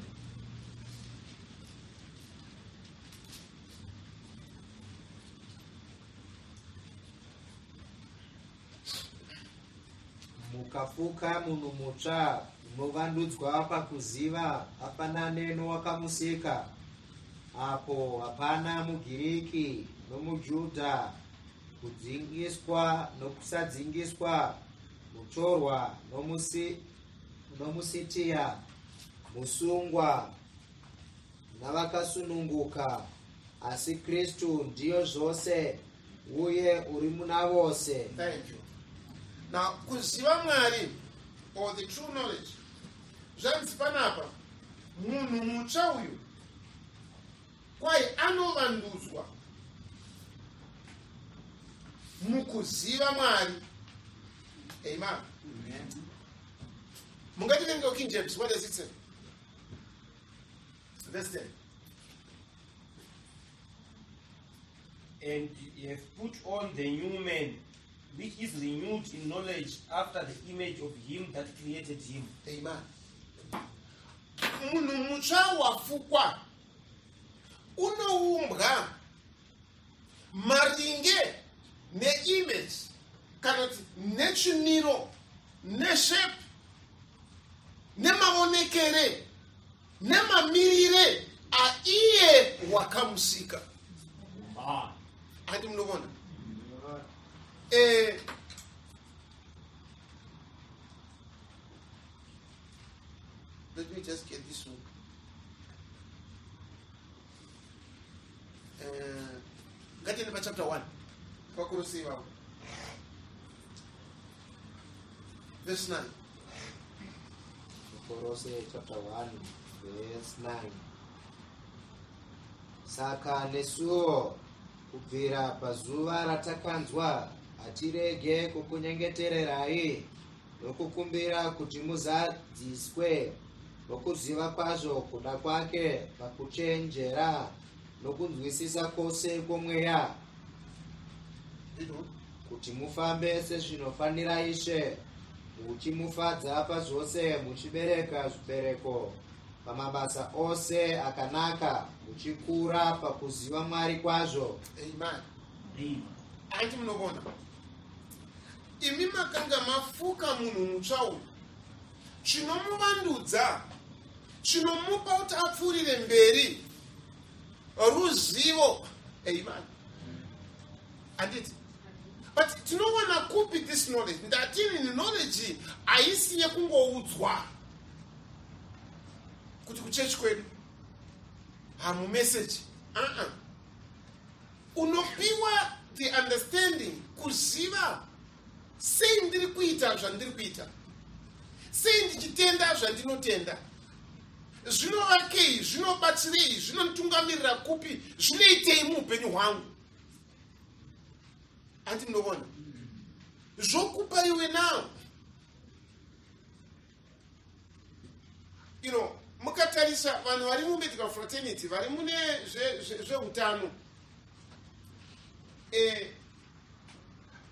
Mukafuka munhu mutsva unovandudzwa pakuziva afanane nowakamusika. Apo hapana muGiriki nomuJudha, kudzingiswa nokusadzingiswa, mutorwa nomuSitiya, musungwa navakasununguka, asi Kristu ndiyo zvose uye uri muna vose. Thank you. Now, kuziva Mwari or the true knowledge, zvanzi panapa munhu mutsva uyu kwai anovandudzwa mukuziva Mwari. Amen. Mungativerenge King James, what does it say? Verse 10. And ye have put on the new man, which is renewed in knowledge after the image of him that created him. Amen. Munhu mutsva wafukwa unoumbwa maringe neimage, kana kuti nechimiro, neshape, nemaonekere, nemamirire aiye wakamusika. Handi munovona? Let me just get this one. Ngatiende pachapter 1 VaKorose ivavo. Verse 9. Korose chapter 1 verse 9. Saka nesuwo kubvira pazuva ratakanzwa hatirege kukunyengetererai nokukumbira kuti muzadziswe nokuziva kwazvo kuda kwake pakuchenjera nokunzwisisa kwose kwomweya, kuti mufambe sezvinofanira Ishe, muchimufadza pazvose, muchibereka zvibereko pamabasa ose akanaka, muchikura pakuziva Mwari kwazvo. Amen. Amen. Handiti munoona, imi makanga mafuka munhu mutsva uyu, chinomuvandudza, chinomupa kuti apfuurire mberi, ruzivo. Amen. Handiti? But tinowana kupi this knowledge? Ndatini knowledge haisi yekungoudzwa kuti kuchechi kwedu hamumeseji. Uh-uh. Unopiwa the understanding, kuziva sei ndiri kuita zvandiri kuita, sei ndichitenda zvandinotenda, zvinovakei, zvinobatsirei, zvinonditungamirira kupi, zvinoitei muupenyu hwangu. Handiti munoona zvokupa iwe now? Mukatarisa vanhu vari mumedical fraternity, vari mune zveutano,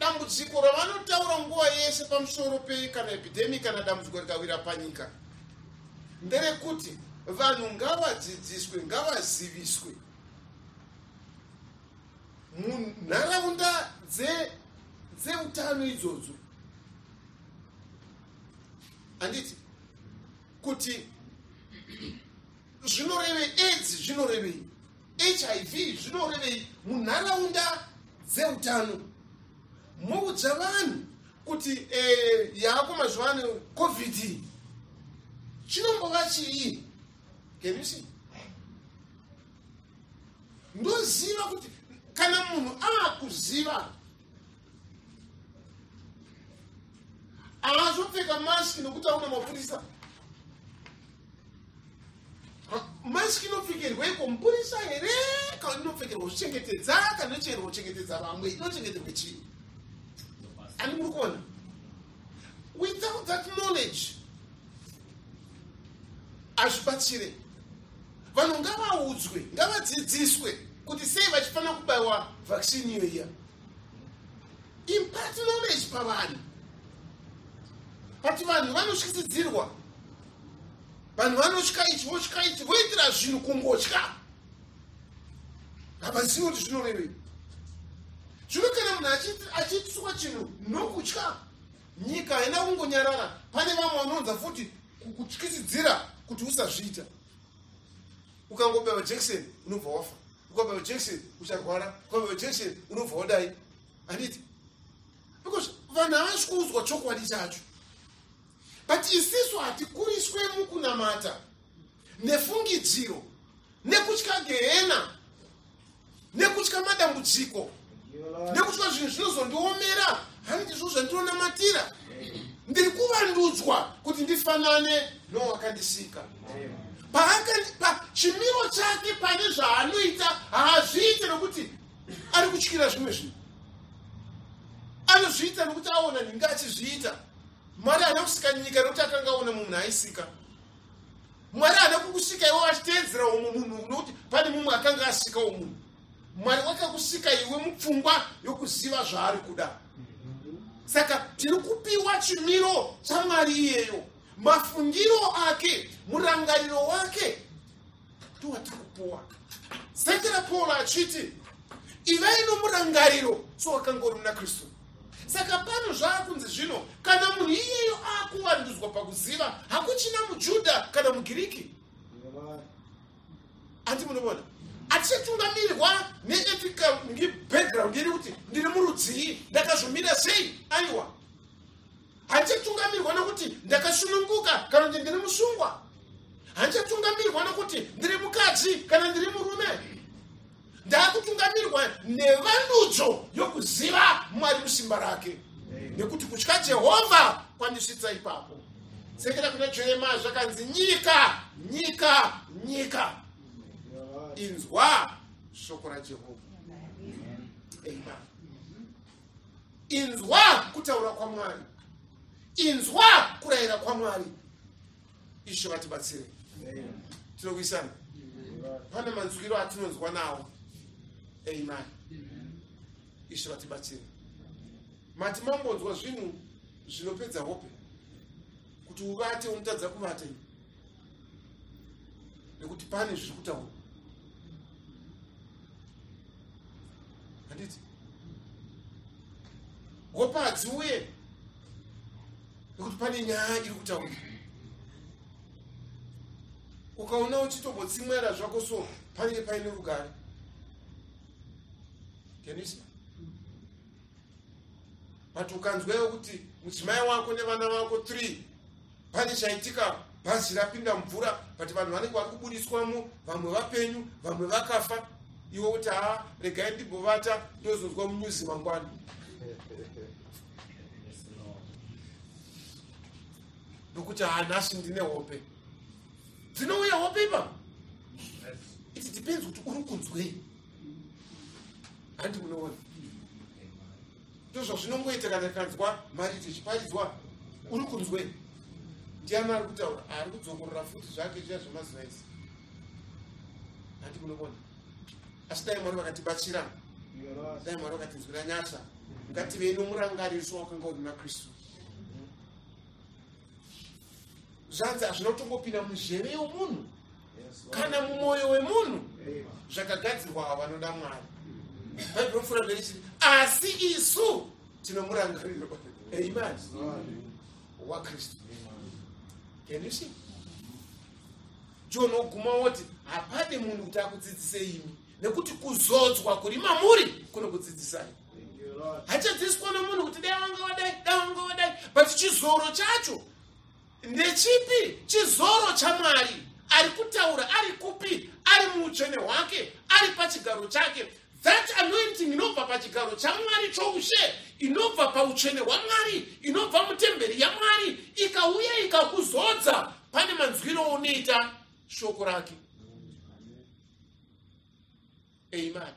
dambudziko ravanotaura nguva yese pamusoro pekana epidemic kana dambudziko rikawira panyika nderekuti vanhu ngavadzidziswe, ngavaziviswe munharaunda dzeutano idzodzo, handiti, kuti zvinorevei AIDS, zvinorevei HIV, zvinorevei munharaunda dzeutano. Moudza vanhu kuti yako mazuva ano COVID chinombova chii. Can you see? Ndoziva kuti kana munhu aakuziva, haazopfeka maski nokuti auna mapurisa. Maski inopfekerweiko? Mupurisa here, kana inopfekerwa kuzvichengetedza, kana inochengeterwa kuchengetedza vamwe? Inochengeterwe chii? Ani muri kuona? Without that knowledge hazvibatsire. Vanhu ngavaudzwe, ngavadzidziswe kuti sei vachifanira kubayiwa vaccine iyo iya. Impart knowledge pavanhu. But vanhu vanotyisidzirwa, vanhu vanotya ichi, votya ichi, voitira zvinhu kungotya, havazivi kuti zvinorevei. Zvino kana munhu achiitiswa chinhu nokutya, nyika haina kungonyarara. Pane vamwe vanounza futi kukutyisidzira kuti usazviita. Ukangobewa jekiseni unobva wafa, ukabewa jekiseni ucharwara, ukabewa jekiseni unobva wadai, handiti? Because vanhu havasi kuudzwa chokwadi chacho. But isisu hatikuriswe mukunamata nefungidziro, nekutya gehena, nekutya madambudziko, nekutya zvinhu zvinozondiomera. Handizvo zvandinonamatira. Ndiri kuvandudzwa kuti ndifanane nowakandisika. Chimiro chake pane zvaanoita, haazviite nokuti ari kutyira zvimwe zvinhu. Anozviita nokuti aona nhingi achizviita. Mwari haana kusika nyika nokuti akanga aona munhu aisika. Mwari haana kukusika iwe achiteedzera umwe munhu nokuti pane mumwe akanga asikawo munhu. Mwari wakakusika iwe mupfungwa yokuziva zvaari kuda. Saka tiri kupiwa chimiro chaMwari iyeyo, mafungiro ake, murangariro wake ndowatiri kupuwa. Sekera Paul achiti, "Ivai nomurangariro sowakanga uri muna Kristu." Saka pano zvaakunzi zvino kana munhu iyeyo aakuvandudzwa pakuziva, hakuchina muJudha kana muGiriki. Handiti munoona, hatichatungamirwa neethical background iri kuti ndiri murudzii, ndakazvomira sei. Aiwa, handichatungamirwa nokuti ndakasununguka kana kuti ndiri musungwa. Handichatungamirwa nokuti ndiri mukadzi kana ndiri murume. Ndaakutungamirwa nevandudzo yokuziva Mwari musimba rake. Nekuti kutya Jehovha kwandisvitsa ipapo. Sekera kuna Jeremiah zvakanzi nyika, nyika, nyika. Inzwa shoko raJehovha. Amen. Inzwa kutaura kwaMwari. Inzwa kurayira kwaMwari. Ishe vatibatsire. Tinokuisana. Pane manzwiro atinonzwa nawo. Amen. Ishe vatibatsire. Mati mambonzwa zvinhu zvinopedza hope kuti uvate unotadza kuvata nekuti pane zviri kutaura. Handiti hope hadziuye nekuti pane nyaya iri kutaura. Ukaona uchitombotsimwera zvako so panenge paine rugare. Can you see? But ukanzwewo kuti mudzimai wako nevana vako 3 pane chaitika, bhazi rapinda mvura, but vanhu vanenge vari kubudiswamo, vamwe vapenyu, vamwe vakafa, iwe kuti haa regai ndimbovata ndozonzwa munyuzi mangwana. Nokuti haa nhasi ndine hope. Dzinouya hope ipapo. It depends kuti uri kunzwei. Handi munoona. Ndozvazvinongoita kana kanzwa mari tichiparidzwa uri kunzwei. Ndiani ari kutaura? Ari kudzokorora futi zvake zviya zvemazuva ese. Handi munoona. Asi dai Mwari vakatibatsira. Dai Mwari vakatinzwira nyasha. Ngativei nomurangariro wakanga uri naKristu. Zvanzi hazvinotongopinda munzeve yomunhu kana mumwoyo wemunhu zvakagadzirwa avo vanoda Mwari. Bhaibheri rinopfuura mberi richiti asi isu tinomurangariro. Amen. WaKristu. Can you see? John oguma woti hapade munhu kuti akudzidzise imi nekuti kuzodzwa kuri mamuri kunokudzidzisai. Hachadzidziswa nomunhu kuti dai wanga wadai, dai wanga wadai, but chizoro chacho ndechipi? Chizoro chaMwari ari kutaura, ari kupi? Ari muutsvene hwake, ari pachigaro chake. That anointing inobva pachigaro chaMwari choushe, inobva pautsvene hwaMwari, inobva mutemberi yaMwari, ikauya ikakuzodza, pane manzwiro unoita shoko rake. Amen.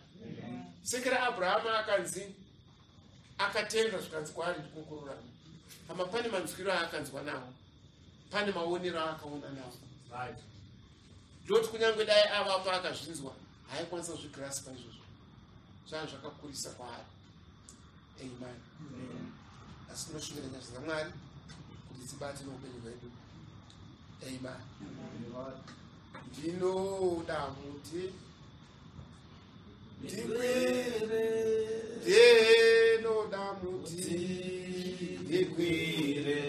Sekera Abrahama akanzi akatenda zvikanzi kwaari ndikokururama. Ama pane manzwiro aakanzwa nawo, pane maonero aakaona nawo. Right. Ndoti kunyange dai avapo akazvinzwa, haaikwanisa kuzvigraspa izvozvo. Zvanga zvakakurisa kwaari. Amen. Asi tinoshuvira nyasha dzaMwari kuti dzibate noupenyu hwedu. Amen. Ndinoda muti ndikwire, ndinoda muti ndikwire.